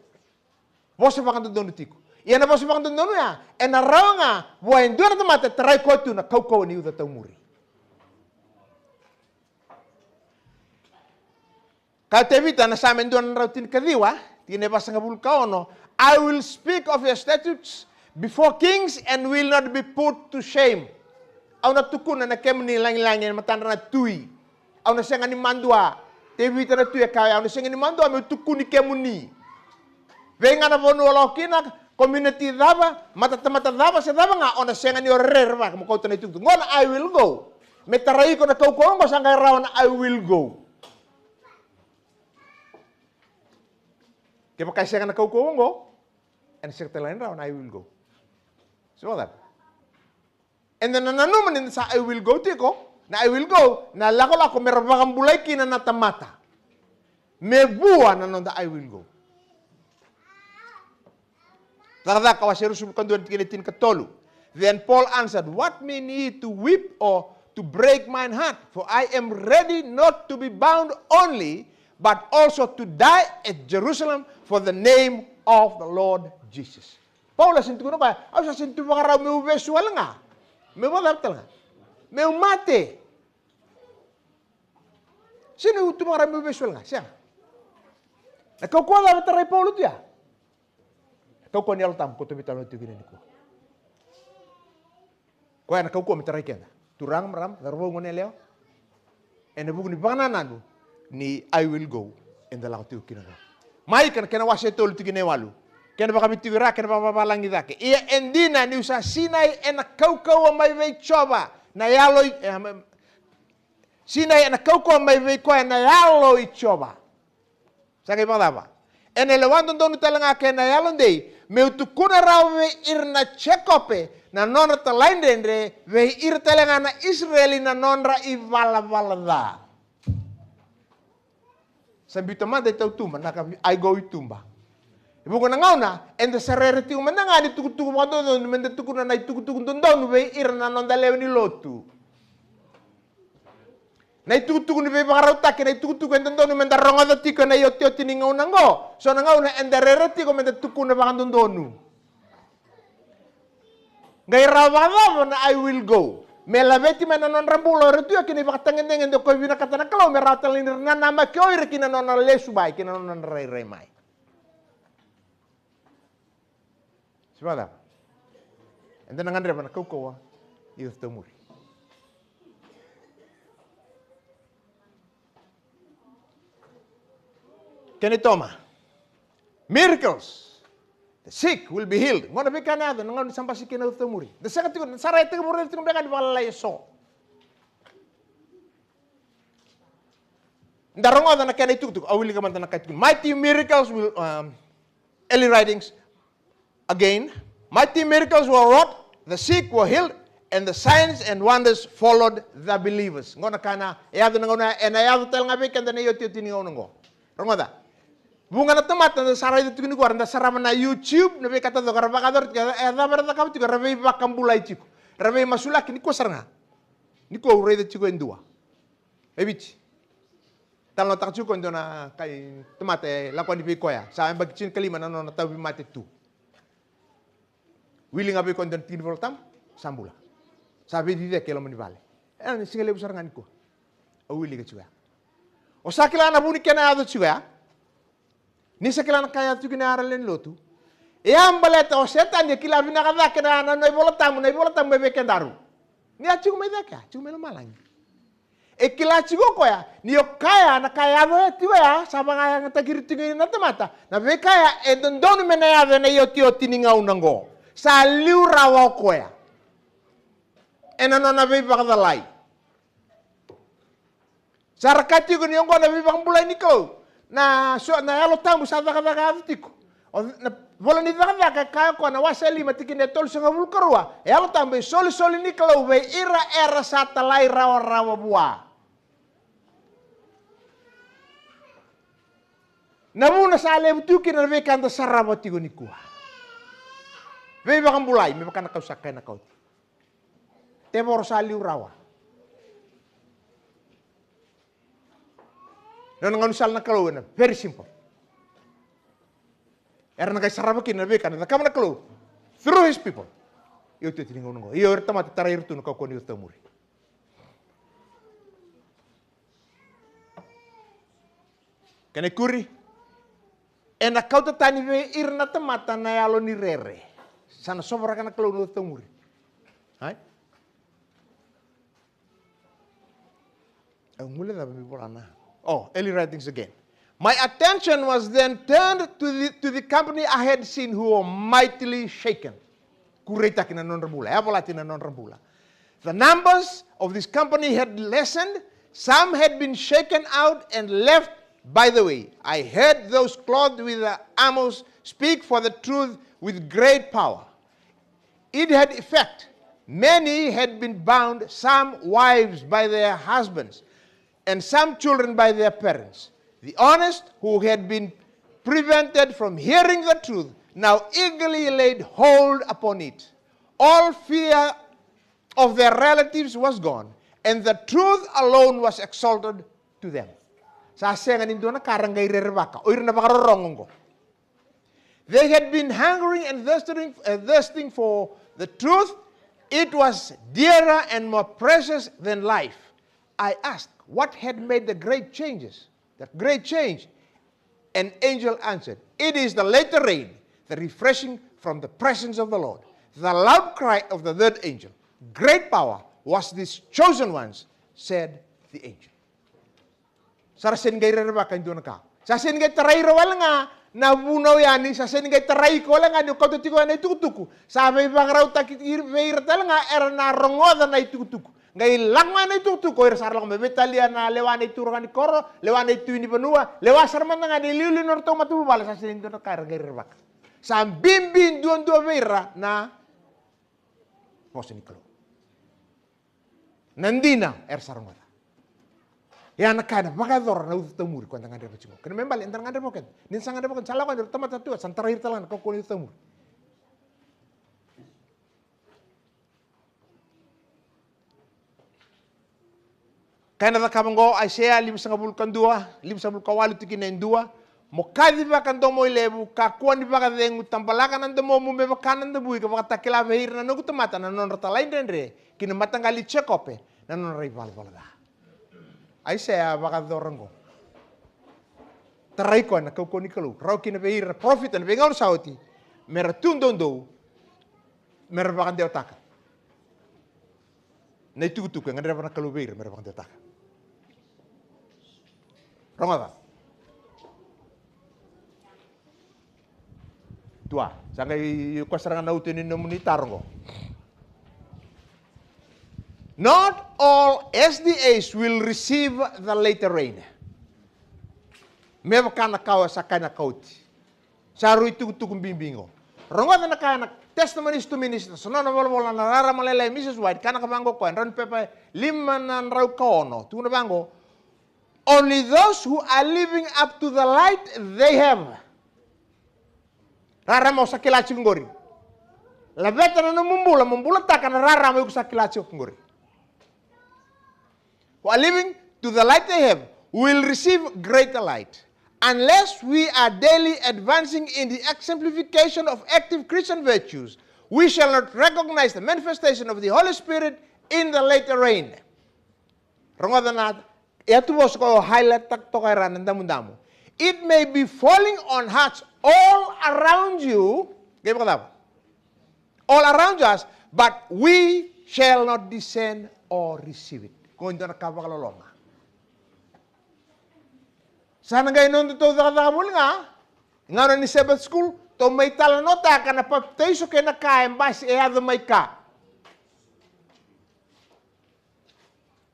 Vosa vakadodonu tiko. Ia na vosa vakadodonu ya ena rawa ga vua e dua na tamata e tarai koya tu na kaukauwa ni uca taumuri. Kaya o Tevita na Same dua na drau tinikaciwa, tikina e vasagavulu ka ono: "I will speak of your statutes before kings and will not be put to shame." Au na tukuna na kemuni lagilagi e matadra na tui. Au na sega ni madua. Tevita na tui e kaya, au na sega ni madua meu tukuni kemuni. Vei ga na vanua o lako kina, community cava, matatamata cava se cava ga, o na sega ni o rerevaka mo kauta na itukutuku. Qo na "I will go." Me tarai iko na kaukauwa qo, sa qai rawa na "I will go." Kevaka e sega na kaukauwa qo, ena sega tale ga ni rawa na "I will go." So that eda na nanuma ni da sa "I will go" tiko, na "I will go" na lakolako me ra vakabulai kina na tamata. Me vua na noda "I will go." Cakacaka wase ruasagavulu ka dua, tikina e tinikatolu. Then Paul answered, "What mean ye to weep or to break mine heart? For I am ready not to be bound only, but also to die at Jerusalem for the name of the Lord Jesus." Paula sega ni tukuna o koya, au sa sega ni tu vakarau meu vesu wale ga. Meu vakacava tale ga? Meu mate. Sega ni tu vakarau meu vesu wale ga, sega. Na kaukauwa cava e tarai Paula tu ya? Na kaukauwa ni Yalo Tabu, ko tu veitalanoa tiko kina nikua. Koya na kaukauwa me tarai keda. Turaga, marama, cauravou, goneyalewa. Ena vuku ni vakanananu ni "I will go", eda lako tiko kina qo. Maika na kena wase tolu, tikina e walu. Kena vakaviti tiko i ra, kena vakavavalagi cake. Ia e dina niu sa sinai ena kaukauwa mai vei Jiova na Yalo i, e, ma-, sinai ena kaukauwa mai vei koya na Yalo i Jiova. Sa qai vakacava? Ena lewa dodonu tale ga kei na yalodei, meu tukuna rawa vei ira na Jekope na nodra talaidredre, vei ira tale ga na Isireli na nodra ivalavala ca. Sa biuta mada i tautuba, na ka "I go" i tuba. E vuqa na gauna eda sa rere tiko mada ga ni tukutuku vakadodonu meda tukuna na itukutuku dodonu vei ira na noda lewe ni lotu. Na itukutuku ni veivakarautaki, na itukutuku e dodonu meda rogoca tiko ena iotioti ni gauna oqo. So na gauna eda rere tiko meda tukuna vakadodonu. Qai rawa vakacava na "I will go"? Me laveti mai na nodra bula o ira tu ya kina ivakatagedegede o koya e vinakata na Kalou, me rawa tale ni ra nanamaki o ira ki na nona lesu mai, ki na nona rairai mai. Se vakacava? Eda na gadreva na kaukauwa ni uca taumuri. Kena itoma, miracles, the sick will be healed. Qo na veika na yaco na gauna ni sa basika kina na uca taumuri. Da sega tiko, sa ra tekivu raica tiko beka ni vakalalai eso. Da rogoca na kena itukutuku, au wilika mada na ka e tukuni. Mighty miracles will, um, early writings again. Mighty miracles were wrought, the sick were healed, and the signs and wonders followed the believers. Qo na ka na yaco na gauna, ena yaco tale ga vei keda na iotioti ni gauna qo. Rogoca. Vuqa na tamata da sa raica tiko nikua, ra da sarava na YouTube, na veika taucoko ra vakayacora tiko, e cava era cakava tiko, ra veivakabulai tiko. Ra veimasulaki nikua sara ga. Nikua au raica tiko e dua. E Viti. Talanoataka tiko e dua na kai tamata e lako yani vei koya. Sa yabaki tinikalima na nona tauvimate tu. Wili ga vei koya e dua na tiki ni Vola Tabu, sa bula. Sa veiciciyaki e loma ni vale. E na siga levu sara ga nikua. Au wilika tiko ya. O sa kila na vu ni kena yaco tiko ya. Ni sa kila na ka e yaco tiko na yara lewe ni lotu. E a baleta o Setani e kila vinaka cake na, na, na iVola Tabu, na iVola Tabu e vei kedaru. Ni a tiko mai cake, a tiko mai lomalagi. E kila tiko o koya ni o kaya na ka e yaco tiko ya, sa vakayagataki ira tiko na tamata. Na veika ya e dodonu me na yaco ena iotioti ni gauna qo. Sa liu rawa o koya ena nona veivakacalai. Sa ra kaya tiko ni oqo na veivakabulai ni Kalou. Na so, na Yalo Tabu sa cakacaka yaco tiko. O na Vola ni Cakacaka e kaya o koya na wase e lima tikina e tolusagavulu ka rua. E Yalo Tabu e isolisoli ni Kalou vei ira era sa talairawarawa vua. Na vuna sa levu tiko kina na veika eda sarava tiko nikua. Veivakabulai, me vaka na kau sa kaya na kauti. Tevoro sa liu rawa. Nona gaunisala na Kalou ena very simple. Era na qai sarava kina na veika na cakava na Kalou through his people. Iotioti ni gauna qo. Io, era tamata tarai ira tu na kaukauwa ni iotioti muri. Kena ikuri, ena kauta tani vei ira na tamata na yalo ni rere. Sa na sovaraka na Kalou na iotioti muri. Ai? Au gule cava mi vola na. Oh, early writings again. My attention was then turned to the, to the company I had seen who were mightily shaken. Kureitaki na nodra bula, e a volati na nodra bula. The numbers of this company had lessened, some had been shaken out and left by the way. I heard those clothed with the armors speak for the truth with great power. It had effect. Many had been bound, some wives by their husbands, and some children by their parents. The honest who had been prevented from hearing the truth now eagerly laid hold upon it. All fear of their relatives was gone, and the truth alone was exalted to them. Sa sega ni dua na ka ra qai rerevaka o ira na vakarorogo oqo. They had been hungering and thirsting, uh, thirsting for the truth. It was dearer and more precious than life. I asked, what had made the great changes, that great change? An angel answered, it is the latter rain, the refreshing from the presence of the Lord. The loud cry of the third angel, great power was this chosen ones, said the angel. Sa ra sega ni qai rerevaka e dua na ka. Sa sega ni qai tarai ira wale ga na vunau yani, sa sega ni qai tarai iko wale ga ni o kauta tiko na itukutuku. Sa veivakarautaki ira, vei ira tale ga era na rogoca na itukutuku. Qai lako ga na itukutuku, o ira sa ra lako mai veitalia na lewa na ituraga ni koro, lewa na itui ni vanua, lewa sara mada ga na iliuliu ni nodratou matavuvale, sa sega ni dua na ka era qai rerevaka. Sa bibi duadua vei ira na vosa ni Kalou. Na dina era sa rogoca. Ia na ka ena vakayacora na uca taumuri ko eda gadreva tiko. Kena me bale eda na gadreva o keda. Ni sa gadreva o keda, sa lako yani o tamata tu, sa na tarai ira tale ga na kaukauwa ni uca taumuri. Ka ena cakava oqo, Aisea limasagavulu ka dua, limasagavulu ka walu tikina e dua. Mo kacivaka domo i levu, kakua ni vakacegu, tabalaka na domomu me vaka na davui, ka vakatakila vei ira na noqu tamata na nodra talaidredre, ki na mataqali i Jekope na nodra ivalavala ca. Aisea vakayacora oqo. Tarai koya na kaukauwa ni Kalou, rawa kina vei ira na parofita na veigauna sa oti, me ra tu doudou, me ra vakadewataka na itukutuku e gadreva na Kalou vei ira me ra vakadewataka. Rogoca. Tua, sa qai koya sara ga na uto ni nomuni taro oqo. Not all S D As will receive the latter rain. Me vaka na kawa sa kai na kauti. Sa rui tukutuku bibi qo. Rogoca na ka na Testimonies to Ministers, nona volavola na Rarama Lailai, Missus White, kaya vaqo o koya, drau ni pepa e lima na drau ka ono, tukuna vaqo, "Only those who are living up to the light they have." Rarama o sa kila tiko qori. Laveta na nomu bula, mo bulataka na rarama iko sa kila tiko qori. Who are living to the light they have will receive greater light. Unless we are daily advancing in the exemplification of active Christian virtues, we shall not recognize the manifestation of the Holy Spirit in the latter rain. Rogoca na yatu vosa ko highlight toka era na damudamu. It may be falling on hearts all around you. Qai vakacava? All around us, but we shall not discern or receive it. Ko dua na ka vakaloloma. Sa na qai nodatou cakacaka voli ga, gauna ni Sabbath school, tou mai talanoataka na papitaiso kei na ka e basi e yaco mai ka.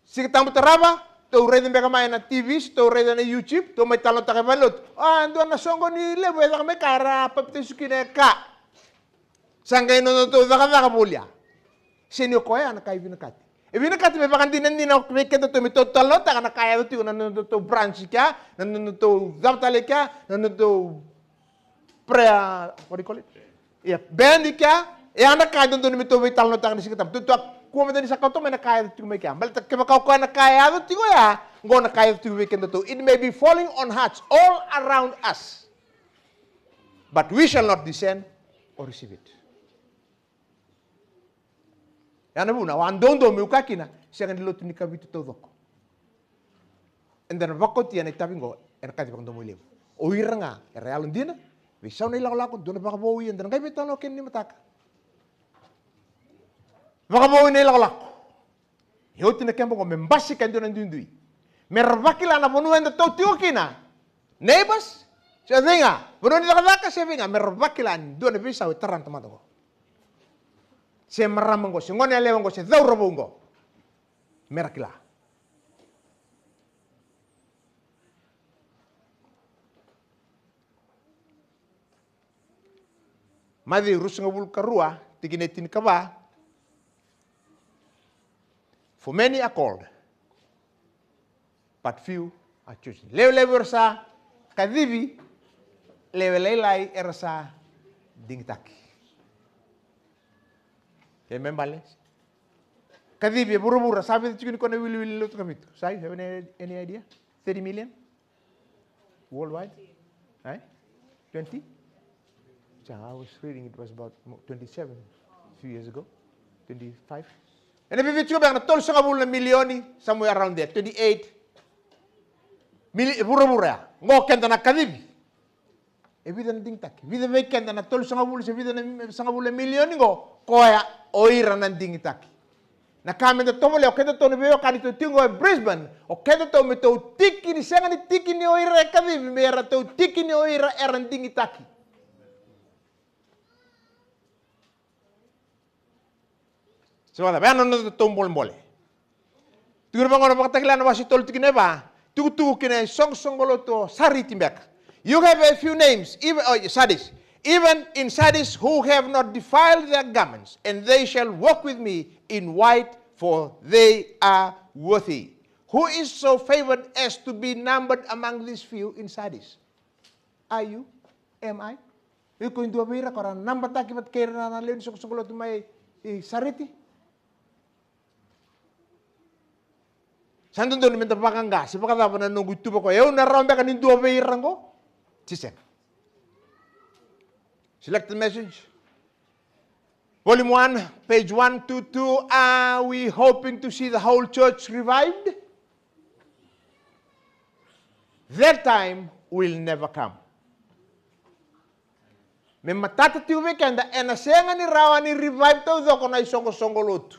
Siga Tabu tarava, tou raica beka mai na T V, se tou raica na YouTube, tou mai talanoataka e valenilotu. A, dua na soqo ni levu e caka mai ka era papitaiso kina e ka. Sa qai nodatou cakacaka voli ya. Sega ni o koya na ka e vinakati. E vinakati me vakadinadina vei kedatou me tou talanoataka na ka e yaco tiko na nodatou branch kea, na nodatou cava tale kea, na nodatou prayer, what do you call it? Ia, band kea, e a na ka e dodonu me tou veitalanoataka ni Siga Tabu. Tou, tou a kua mada ni sa kauta mai na ka e yaco tiko mai kea. Baleta kevaka o koya na ka e yaco tiko ya, qo na ka e yaco tiko vei kedatou. It may be falling on hearts all around us, but we shall not discern or receive it. Ya na vuna, au a doudou meu kaya kina, sega ni lotu ni Kavitu taucoko. Eda na vakaotia na itavi qo ena kaci vakadomoilevu. O ira ga era yalodina, veisau na ilakolako, dua na vakavoui eda na qai veitalanoa kina ni mataka. Vakavoui na ilakolako. E oti na keba qo me basika e dua na duidui. Me ra vakila na vanua eda tou tiko kina. Neighbors, se cei ga, vanua ni cakacaka se cei ga, me ra vakila ni dua na veisau e tara na tamata qo. Se marama qo, se gone yalewa qo, se cauravou qo. Me ra kila. Maciu ruasagavulu ka rua, tikina e tinikava. For many are called, but few are chosen. Lewe levu era sa kacivi, lewe lailai era sa digitaki. Ke me bale? Kacivi e vuravura, sa vica tiko ni ko na wiliwili ni lotu Kavitu? Sa, you have any, any idea? Thirty million? Worldwide? Eh? Twenty? Yeah, I was reading it was about mo-, twenty-seven a few years ago. Twenty-five. Ena vica tiko beka na tolusagavulu na milioni, somewhere around there, twenty-eight. Mili-, vuravura ya. Qo keda na kacivi. E vica na digitaki? Vica vei keda na tolusagavulu se vica na sagavulu na milioni qo, koya o ira na digitaki. Na ka meda tovolea o kedatou na veiwekani tou tiko qo e Brisbane, o kedatou me tou tiki ni sega ni tiki ni o ira e kacivi, me ratou tiki ni o ira era digitaki. Se vakacava? Ya na nodatou bolebole. Tukuna vaqo na Vakatakila na wase tolu tikina e va, tukutuku ki na isoqosoqo lotu o Sariti beka. You have a few names, even, oh, Sardis, even in Sardis, who have not defiled their garments, and they shall walk with me in white, for they are worthy. Who is so favored as to be numbered among these few in Sardis? Are you? Am I? Iko e dua vei ira ko ra nabataki vata kei ira na lewe ni soqosoqo lotu mai i Sariti? Sa dodonu meda vaqaqa se vakacava na noqu ituva ko, e, au na rawa beka ni dua vei ira qo? Se sega. Selected message. Volume one, page one two two. Are we hoping to see the whole church revived? That time will never come. Me matata tiko vei keda, ena sega ni rawa ni revive taucoko na isoqosoqo lotu.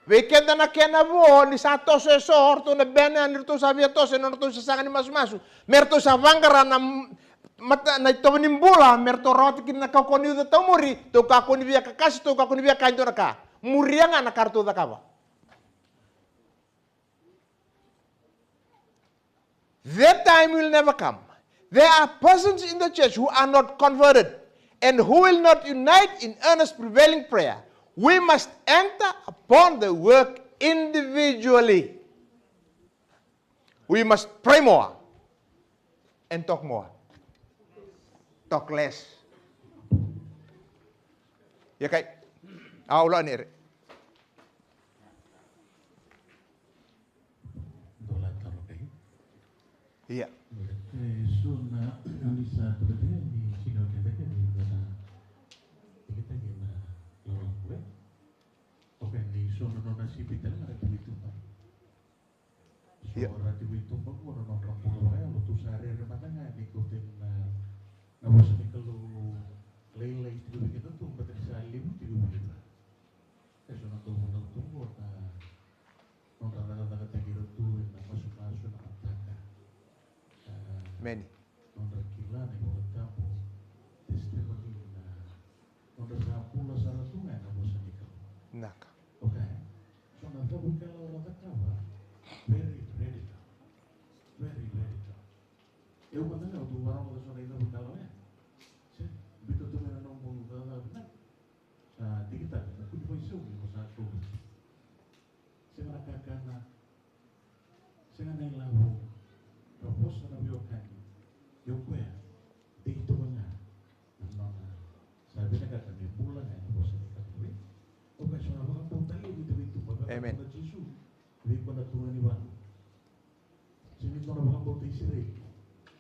Vei keda na kena vo, ni sa toso eso o ratou na band, ni ratou sa via toso ena nodratou sasaga ni masumasu, me ratou sa vaqara na mata, na itovo ni bula, me ratou rawata kina na kaukauwa ni uca taumuri, tou kakua ni via kakase, tou kakua ni via kaya e dua na ka. Muria ga na ka ratou cakava. That time will never come. There are persons in the church who are not converted, and who will not unite in earnest prevailing prayer, we must enter upon the work individually. We must pray more and talk more. Talk less. Ia kai. Au la nere. Ia. E so na, na ni sa tokataka ni sini o keda keda na tikitaki na lalavu e. Okay, ni so na nona sipi tale na tiki tuba. So ra tiko i tuba qo na nodra bula vakayalo tu sa rere mada ga ni ko tena na vosa ni Kalou lailai tiko vei keda tu, baleta ni sa levu tiko vei ira. E so na dau vola tu qo na nodra cakacakataki ira tu ena masumasu, na mataka. A, meni. Nodra kila na iVolatabu, testimony na nodra sa bula sara tu ga ena vosa ni Kalou. Naka. Okay. So na cava kala ora cakava, very radical. Very radical. Eu mada ga au tu varaoga so na icava kala oya. Se, bita tu mai na nomu cakacaka vinaka. Sa digitaka na kuni mai sau ni ko sa tu. Sega na kakana, sega na ilavo, ka vosa na veiwekani. Ia o koya dei toka ga na nona sa vinakata me bula ga ena vosa ni Kalou. O koya sa na vakabauta levu i David Tuba, vaka na Jisu vei koya na turaga ni valu. Sega ni dua na vakabauta Isireli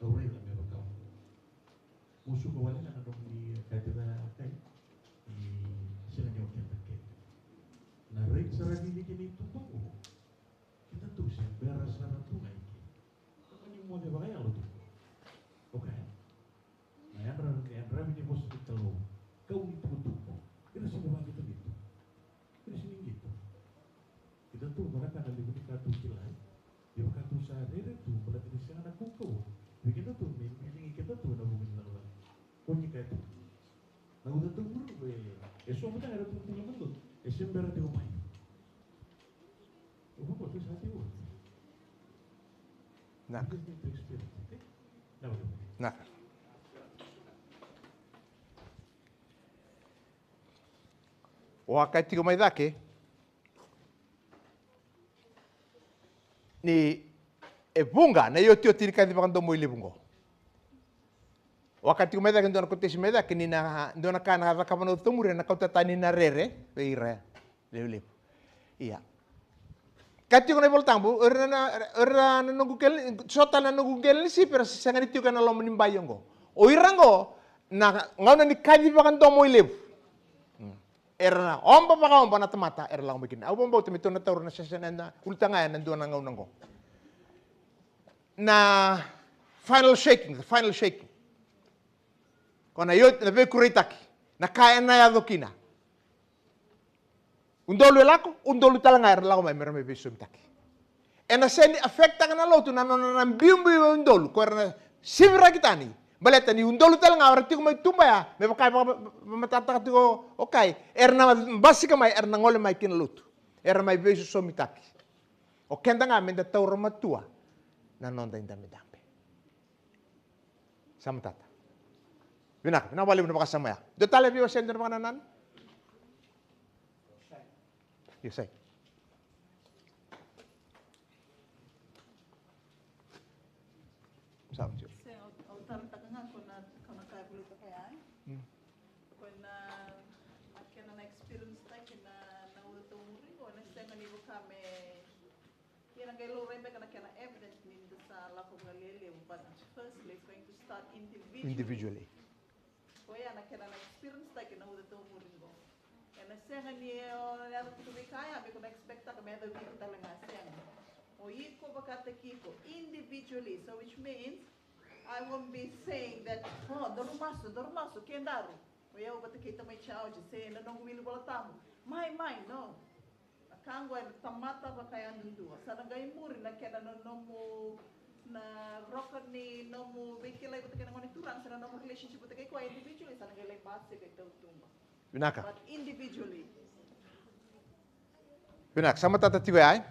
au raica me vaka. Musuka wale ga na nomuni kati ca kai ni sega ni o keda kece. Na raica sara ni vei kena ituba qo. Keda tu se bera sara tu ga i ke. Kaka ni moce vakayalo tu. Okay. Na yadra, yadravi ni vosa ni Kalou. Kau ni tukutuku. Ira sega ni vakaqito qito. Ira sega ni qito. Keda tu, na ka na levu ni ka tu kilai. Ia vaka tu sa rere tu, baleta ni sega na kaukauwa vei keda tu me biligi keda tu ena vuku ni cakacaka. Ko ni kaya tu na uca tu muru e, e so mada era tu tu na madu e se bera tiko mai. O vako tu sa tiko. Naka. Naka. O a kaya tiko mai cake ni e vuqa na iotioti ni kaci vakadomo i levu qo. O a kaya tiko mai cake, dua na kotesi mai cake ni na dua na ka na cakava na uca tu muri ena kauta tani na rere vei ira levulevu. Ia. Ka tiko na iVolatabu, o ira na, o ira na noqu qele, so tale na noqu qele ni sipi era sega ni tiko ena loma ni bai oqo. O ira oqo na gauna ni kaci vakadomo i levu. Era na oba vakaoba na tamata era lako mai kina. Au vakabauta me tou na taura na session ena ulutaga ena dua na gauna oqo. Na final shaking, the final shaking. Ko na io, na veikureitaki, na ka ena yaco kina. Udolu e lako, udolu tale ga era lako mai mera mai veisosomitaki. Ena sega ni affectaka na lotu na nona na biubiu e udolu ko era na siviraki tani. Baleta ni udolu tale ga era tiko mai tuba ya me vaka e vakamatataka tiko o kai, era na basika mai, era na gole mai kina lotu. Era mai veisosomitaki. O keda ga meda taura matua na noda idabedabe. Sa matata. Vinaka, vinaka vakalevu na vakasama ya. Dua tale vei wasea dua na vakanananu? Io, sai. Sa, io. Se, au, au tarataka ga ko na, ko na ka e volitaka ya, e? Mm. Ko na, na kena na experience taki na, na uca taumuri, ko na sega ni vaka me Ia na qai laurai beka na kena evidence ni da sa lako vakalevu, but firstly it's going to start individually. Individually. Koya na kena na experience taki na uca taumuri qo. Ena sega ni o yaco tiko vei kaya me ko na expect taka me yaco vei iko tale ga, sega. O iko vakataki iko individually, so which means I won't be saying that, oh, daru masu, daru masu, kedaru. O yau vata kei tamai George, se na noqu wili Vola Tabu. Mai, mai, no. Na ka qo ena tamata vakayadudua. Sa na qai muri na kena na nomu na roka ni nomu veikilai vata kei na gone turaga, sa na nomu relationship vata kei koya individually, sa na qai lai basika e tautuba. Vinaka. But individually. Vinaka, sa matata tiko ya, e?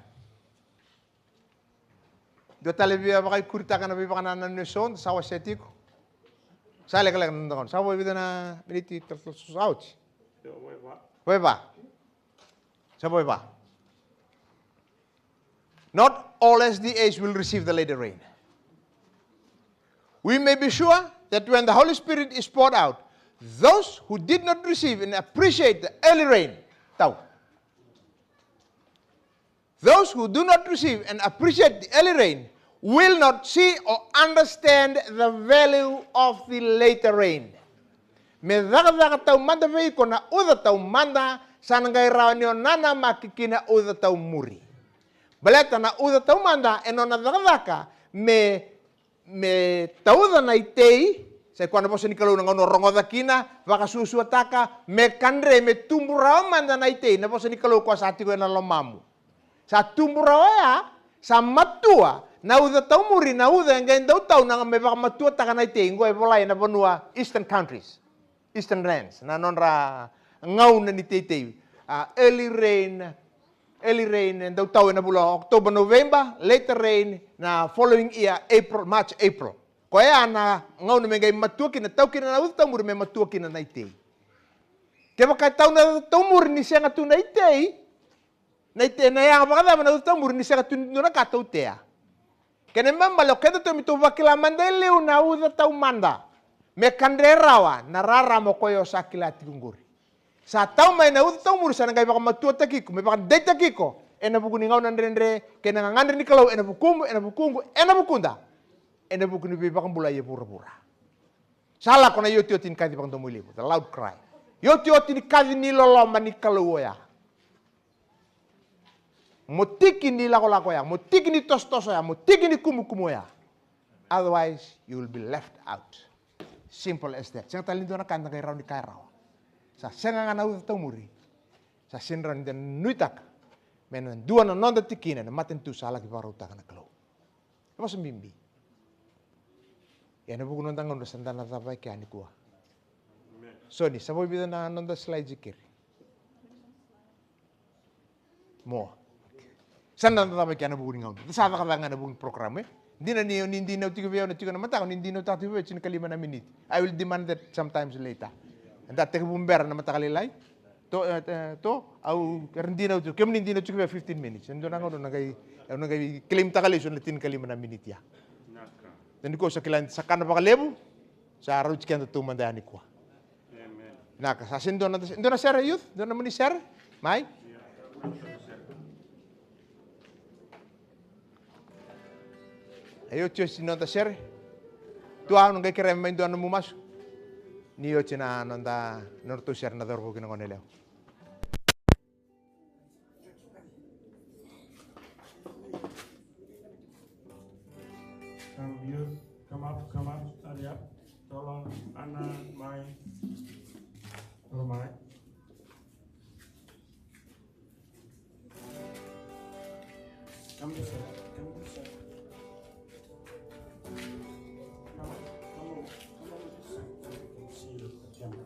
Dua tale via vakaikuritaka na veivakanananu eso, da sa wasea tiko. Sa lekaleka na noda gauna. Sa vo e vica na miniti, talatala Sosa, oti? Vo e va. Sa vo e va. Not all S D As will receive the latter rain. We may be sure that when the Holy Spirit is poured out, those who did not receive and appreciate the early rain, tau. Those who do not receive and appreciate the early rain will not see or understand the value of the later rain. Me cakacaka taumada vei iko na uca taumada, sa na qai rawa ni o nanamaki ki na uca taumuri. Baleta na uca taumada e nona cakacaka me, me tauca na itei, sa i koya na vosa ni Kalou na gauna o rogoca kina, vakasuasuataka, me kadre, me tubu rawa mada na itei, na vosa ni Kalou koya sa tiko ena lomamu. Sa tubu rawa oya, sa matua, na uca taumuri, na uca e qai dau tau na me vakamatuataka na itei, qo e volai ena vanua Eastern countries, Eastern lands, na nodra gauna ni teitei. A, early rain, early rain e dau tau ena vula o October, November, later rain na following year, April, March, April. Koya na gauna me qai matua kina, tau kina na uca taumuri me matua kina na itei. Kevaka e tau na uca taumuri ni sega tu na itei, na itei, na yaga vakacava na uca taumuri ni sega tu ni dua na ka tautea? Kena ibalebale o kedatou me tou vakila mada e liu na uca taumada. Me kadre rawa na rarama o koya o sa kila tiko qori. Sa tau mai na uca taumuri, sa na qai vakamatuataki iko, me vakadeitaki iko ena vuku ni gauna dredre kei na gagadre ni Kalou ena vukumu, ena vukuqu, ena vukuda, ena vuku ni veivakabulai e vuravura. Sa lako na iotioti ni kaci vakadomoilevu, the loud cry. Iotioti ni kaci ni loloma ni Kalou oya. Mo tiki ni lakolako oya, mo tiki ni tosotoso oya, mo tiki ni kumukumu oya. Otherwise, you will be left out. Simple as that. Sega tale ni dua na ka eda qai rawa ni kaya rawa. Sa sega ga na uca taumuri, sa sega ni rawa ni da nuitaka me na dua na noda tikina ena matanitu sa laki vakarautaka na Kalou. E vosa bibi. Ia ena vuku ni noda gauna sa da na cava e kea nikua. Soni, sa vo e vica na noda slides e keri? Mo. Sa da na cava e kea ena vuku ni gauna. Sa cakacaka ga ena vuku ni program, e? Dina ni, ni dinau tiko vei au na tiko na mataka, ni dinau tiko vei au e tinikalima na miniti. I will demand that sometimes later. Eda tekivu bera na mataka lailai. To, e, e, to, au, era dinau tiko, kemuni dinau tiko vei au fifteen minutes. Ena dua na gauna au na qai, au na qai claim taka lesu na tinikalima na miniti ya. Vinaka. Ia nikua sa kila ni sa kana vakalevu, sa rauti keda taumada ya nikua. Amen. Vinaka, sa sega ni dua na, dua na sere, youth, dua na mani sere, mai. Ia. E iotioti ni noda sere. Tua, au na qai kerea mai dua nomu masu. Ni oti na noda, nodratou sere na cauravou kei na goneyalewa. Come, youth, come up, come up, hurry up. Tolo, Ana, mai. Tolo, mai. Come this side. Come this side. Come on, come on, come on this side so we can see you, the camera.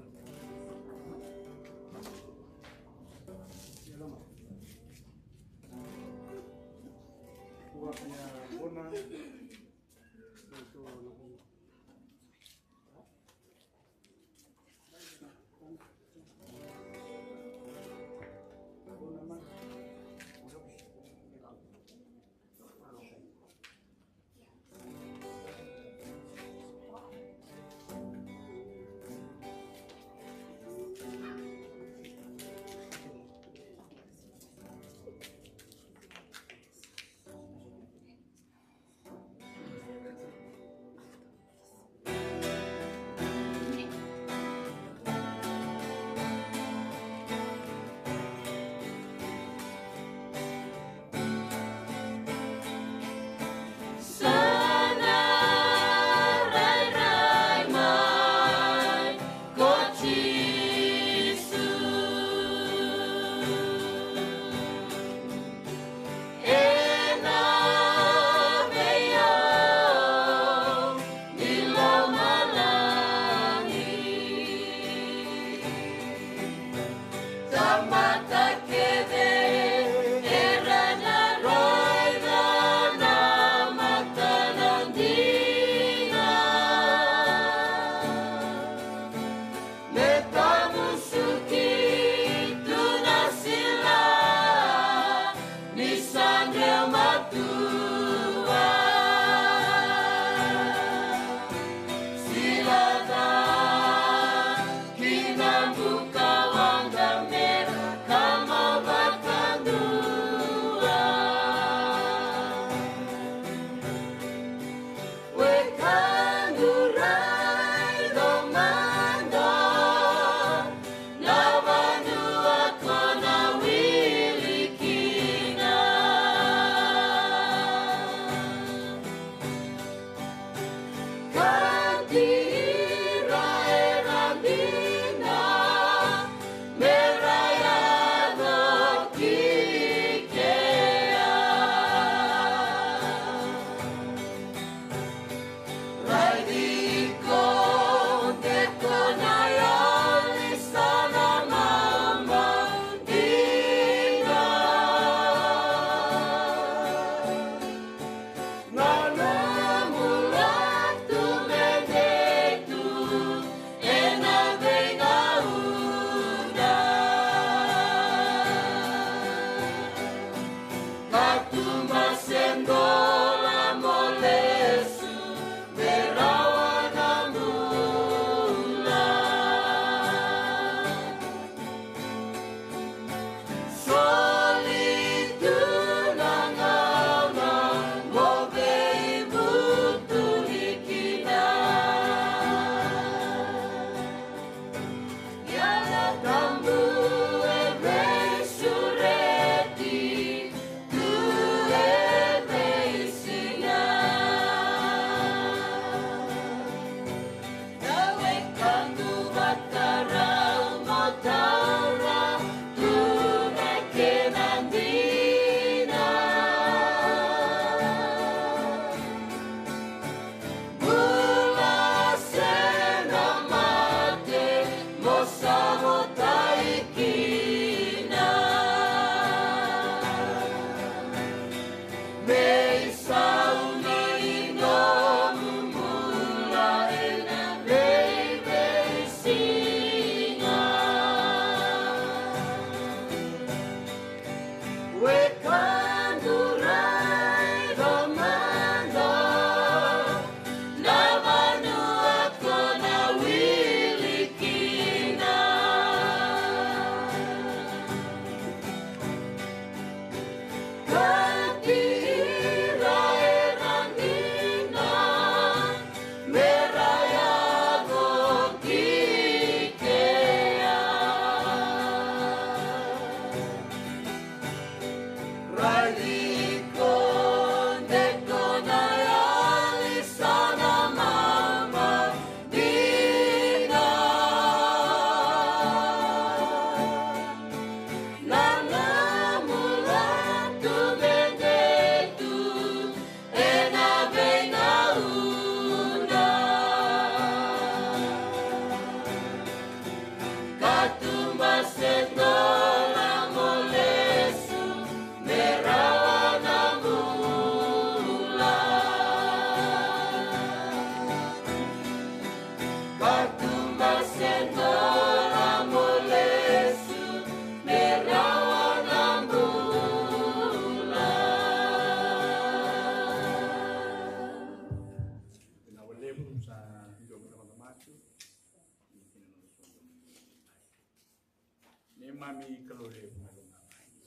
Keimami Kalou levu mai lomalagi,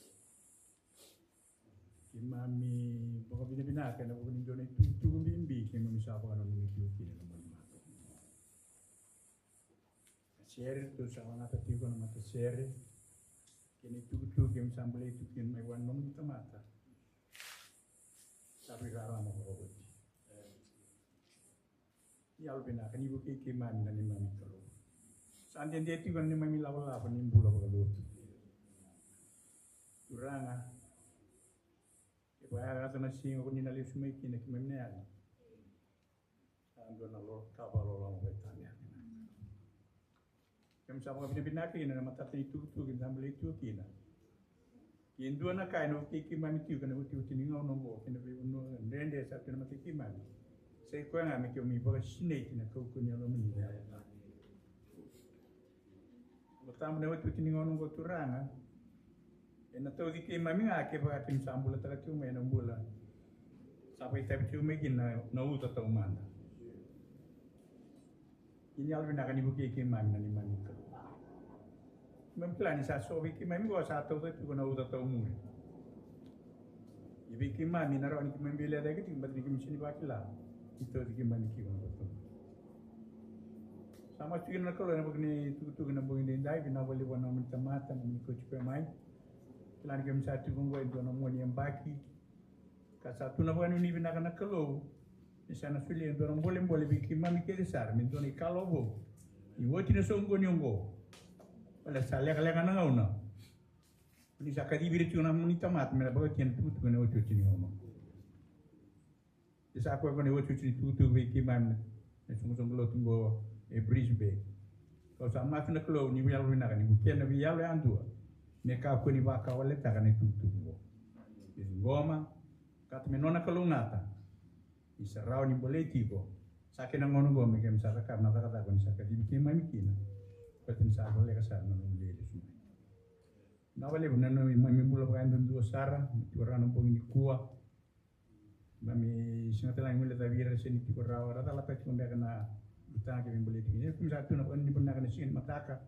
keimami vakavinavinaka ena vuku ni dua na itukutuku bibi keimami sa vakananumi tiko kina na moni macawa. Na sere ratou sa lagata tiko, na matasere kei na itukutuku keimami sa bolei tiko kina mai vua na nomuni tamata, sa veirarama vakaoti. Ni yalovinaka ni vukei keimami na neimami Kalou. Sa dede tiko na neimami lavalava ni bula vakalotu. Turaga, e vakayagataka na siga ko ni na lesu mai kina keimami na yali. Sa dua na lo ka vakaloloma vakaitale. Keimami sa vakavinavinaka kina na matata ni tukutuku keimami sa bolei tiko kina. Ke dua na ka ena vukei keimami tiko ena iotioti ni gauna oqo kei na veivanua dredre sa tu ena mata i keimami, sa i koya ga me keimami vakasinaiti na kaukauwa ni Yalomuni. Yalo Tabu, na iotioti ni gauna oqo Turaga, ena tauci keimami ga kevaka keimami sa bulataka tiko mai ena bula sa vakaitavi tiko mai kina na, na uca taumada. Ia ni yalovinaka ni vukei keimami na neimami Kalou. Keimami kila ni sa so vei keimami oqo sa tauca tiko na uca taumuri. Ia vei keimami na rawa ni keimami veilecayaki tiko, baleta ni keimami sega ni vakila ni tauci keimami tiko na uca taumuri. Sa masu tiko kina na Kalou ena vuku ni tukutuku ena bogi edaidai, vinaka vakalevu vua na nomuni tamata, nomuni kauti koya mai. Kila ni keimami sa tiko oqo e dua na mua ni yabaki, ka sa tu na vakanuinui vinaka na Kalou ni sa na solia e dua na bolebole vei keimami kece sara me dua na ikalawa vou ni oti na soqoni oqo. Baleta sa lekaleka na gauna ni sa kacivi ira tiko na nomuni tamata me ra vakayagataka na tukutuku ena iotioti ni gauna. Ia sa koya oqo na iotioti ni tukutuku vei keimami na soqosoqo lotu oqo e Brisbane. Kau sa masu na Kalou ni veiyalo vinaka ni vukea na veiyalo yadua me kakua ni vakawaletaka na itukutuku oqo. Ia ciqoma, kata me nona kalougata ni sa rawa ni bolei tiko. Sa kena gauna oqo me keimami sa cakava na cakacaka ni sa kacivi keimami kina, baleta ni sa voleka sara na nomu lesu mai. Vinaka vakalevu na neimami bula vakayadudua sara me tiko rawa na bogi nikua. Keimami sega tale ga ni guilecavi ira era sega ni tiko rawa, ra calata tiko beka na ulutaga keimami bolei tiko kina. Ia keimami sa tu na vakanuinui vinaka ena siga ni mataka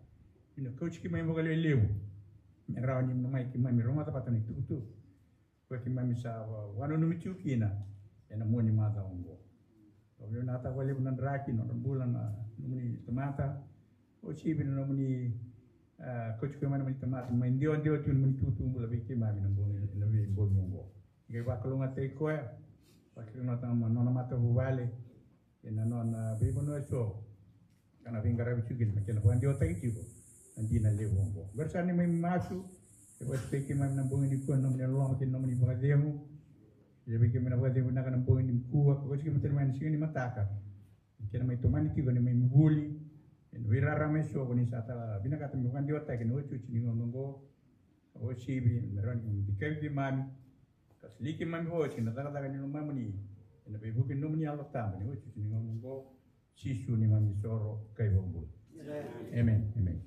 ni na kauti keimami vakalevu me rawa ni na mai keimami rogoca vata na itukutuku koya keimami sa va-, vakananumi tiko kina ena mua ni macawa oqo. Vakavinavinakataka vakalevu na draki, nodra bula na nomuni tamata. Uasivi na nomuni, ah, kauti koya mai na nomuni tamata, mai dewadewa tiko na nomuni tukutuku bula vei keimami na bogi, na veibogi oqo. Ni qai vakalougatataki koya, vakalougatataka na nona matavuvale kei na nona veivanua eso ka na veiqaravi tiko kina, me kena vakadewataki tiko na dina levu oqo. Oqori sara na neimami masu. E vakataki keimami na bogi nikua na nomuni loloma kei na nomuni vakacegu. Ia vei keimami na vakacegu vinaka na bogi nikua, ka kauti keimami tale mai na siga ni mataka, me kena mai tomani tiko na neimami vuli ena veirarama eso ko ni sa tara vinakata me vakadewataki ena iotioti ni gauna oqo. Uasivi me rawa ni dikevi keimami, ka solia keimami vakaoti na cakacaka ni lomamuni ena veivuke ni nomuni Yalo Tabu ena iotioti ni gauna oqo. Jisu neimami isoro ka iVakabula. Amen. Amen.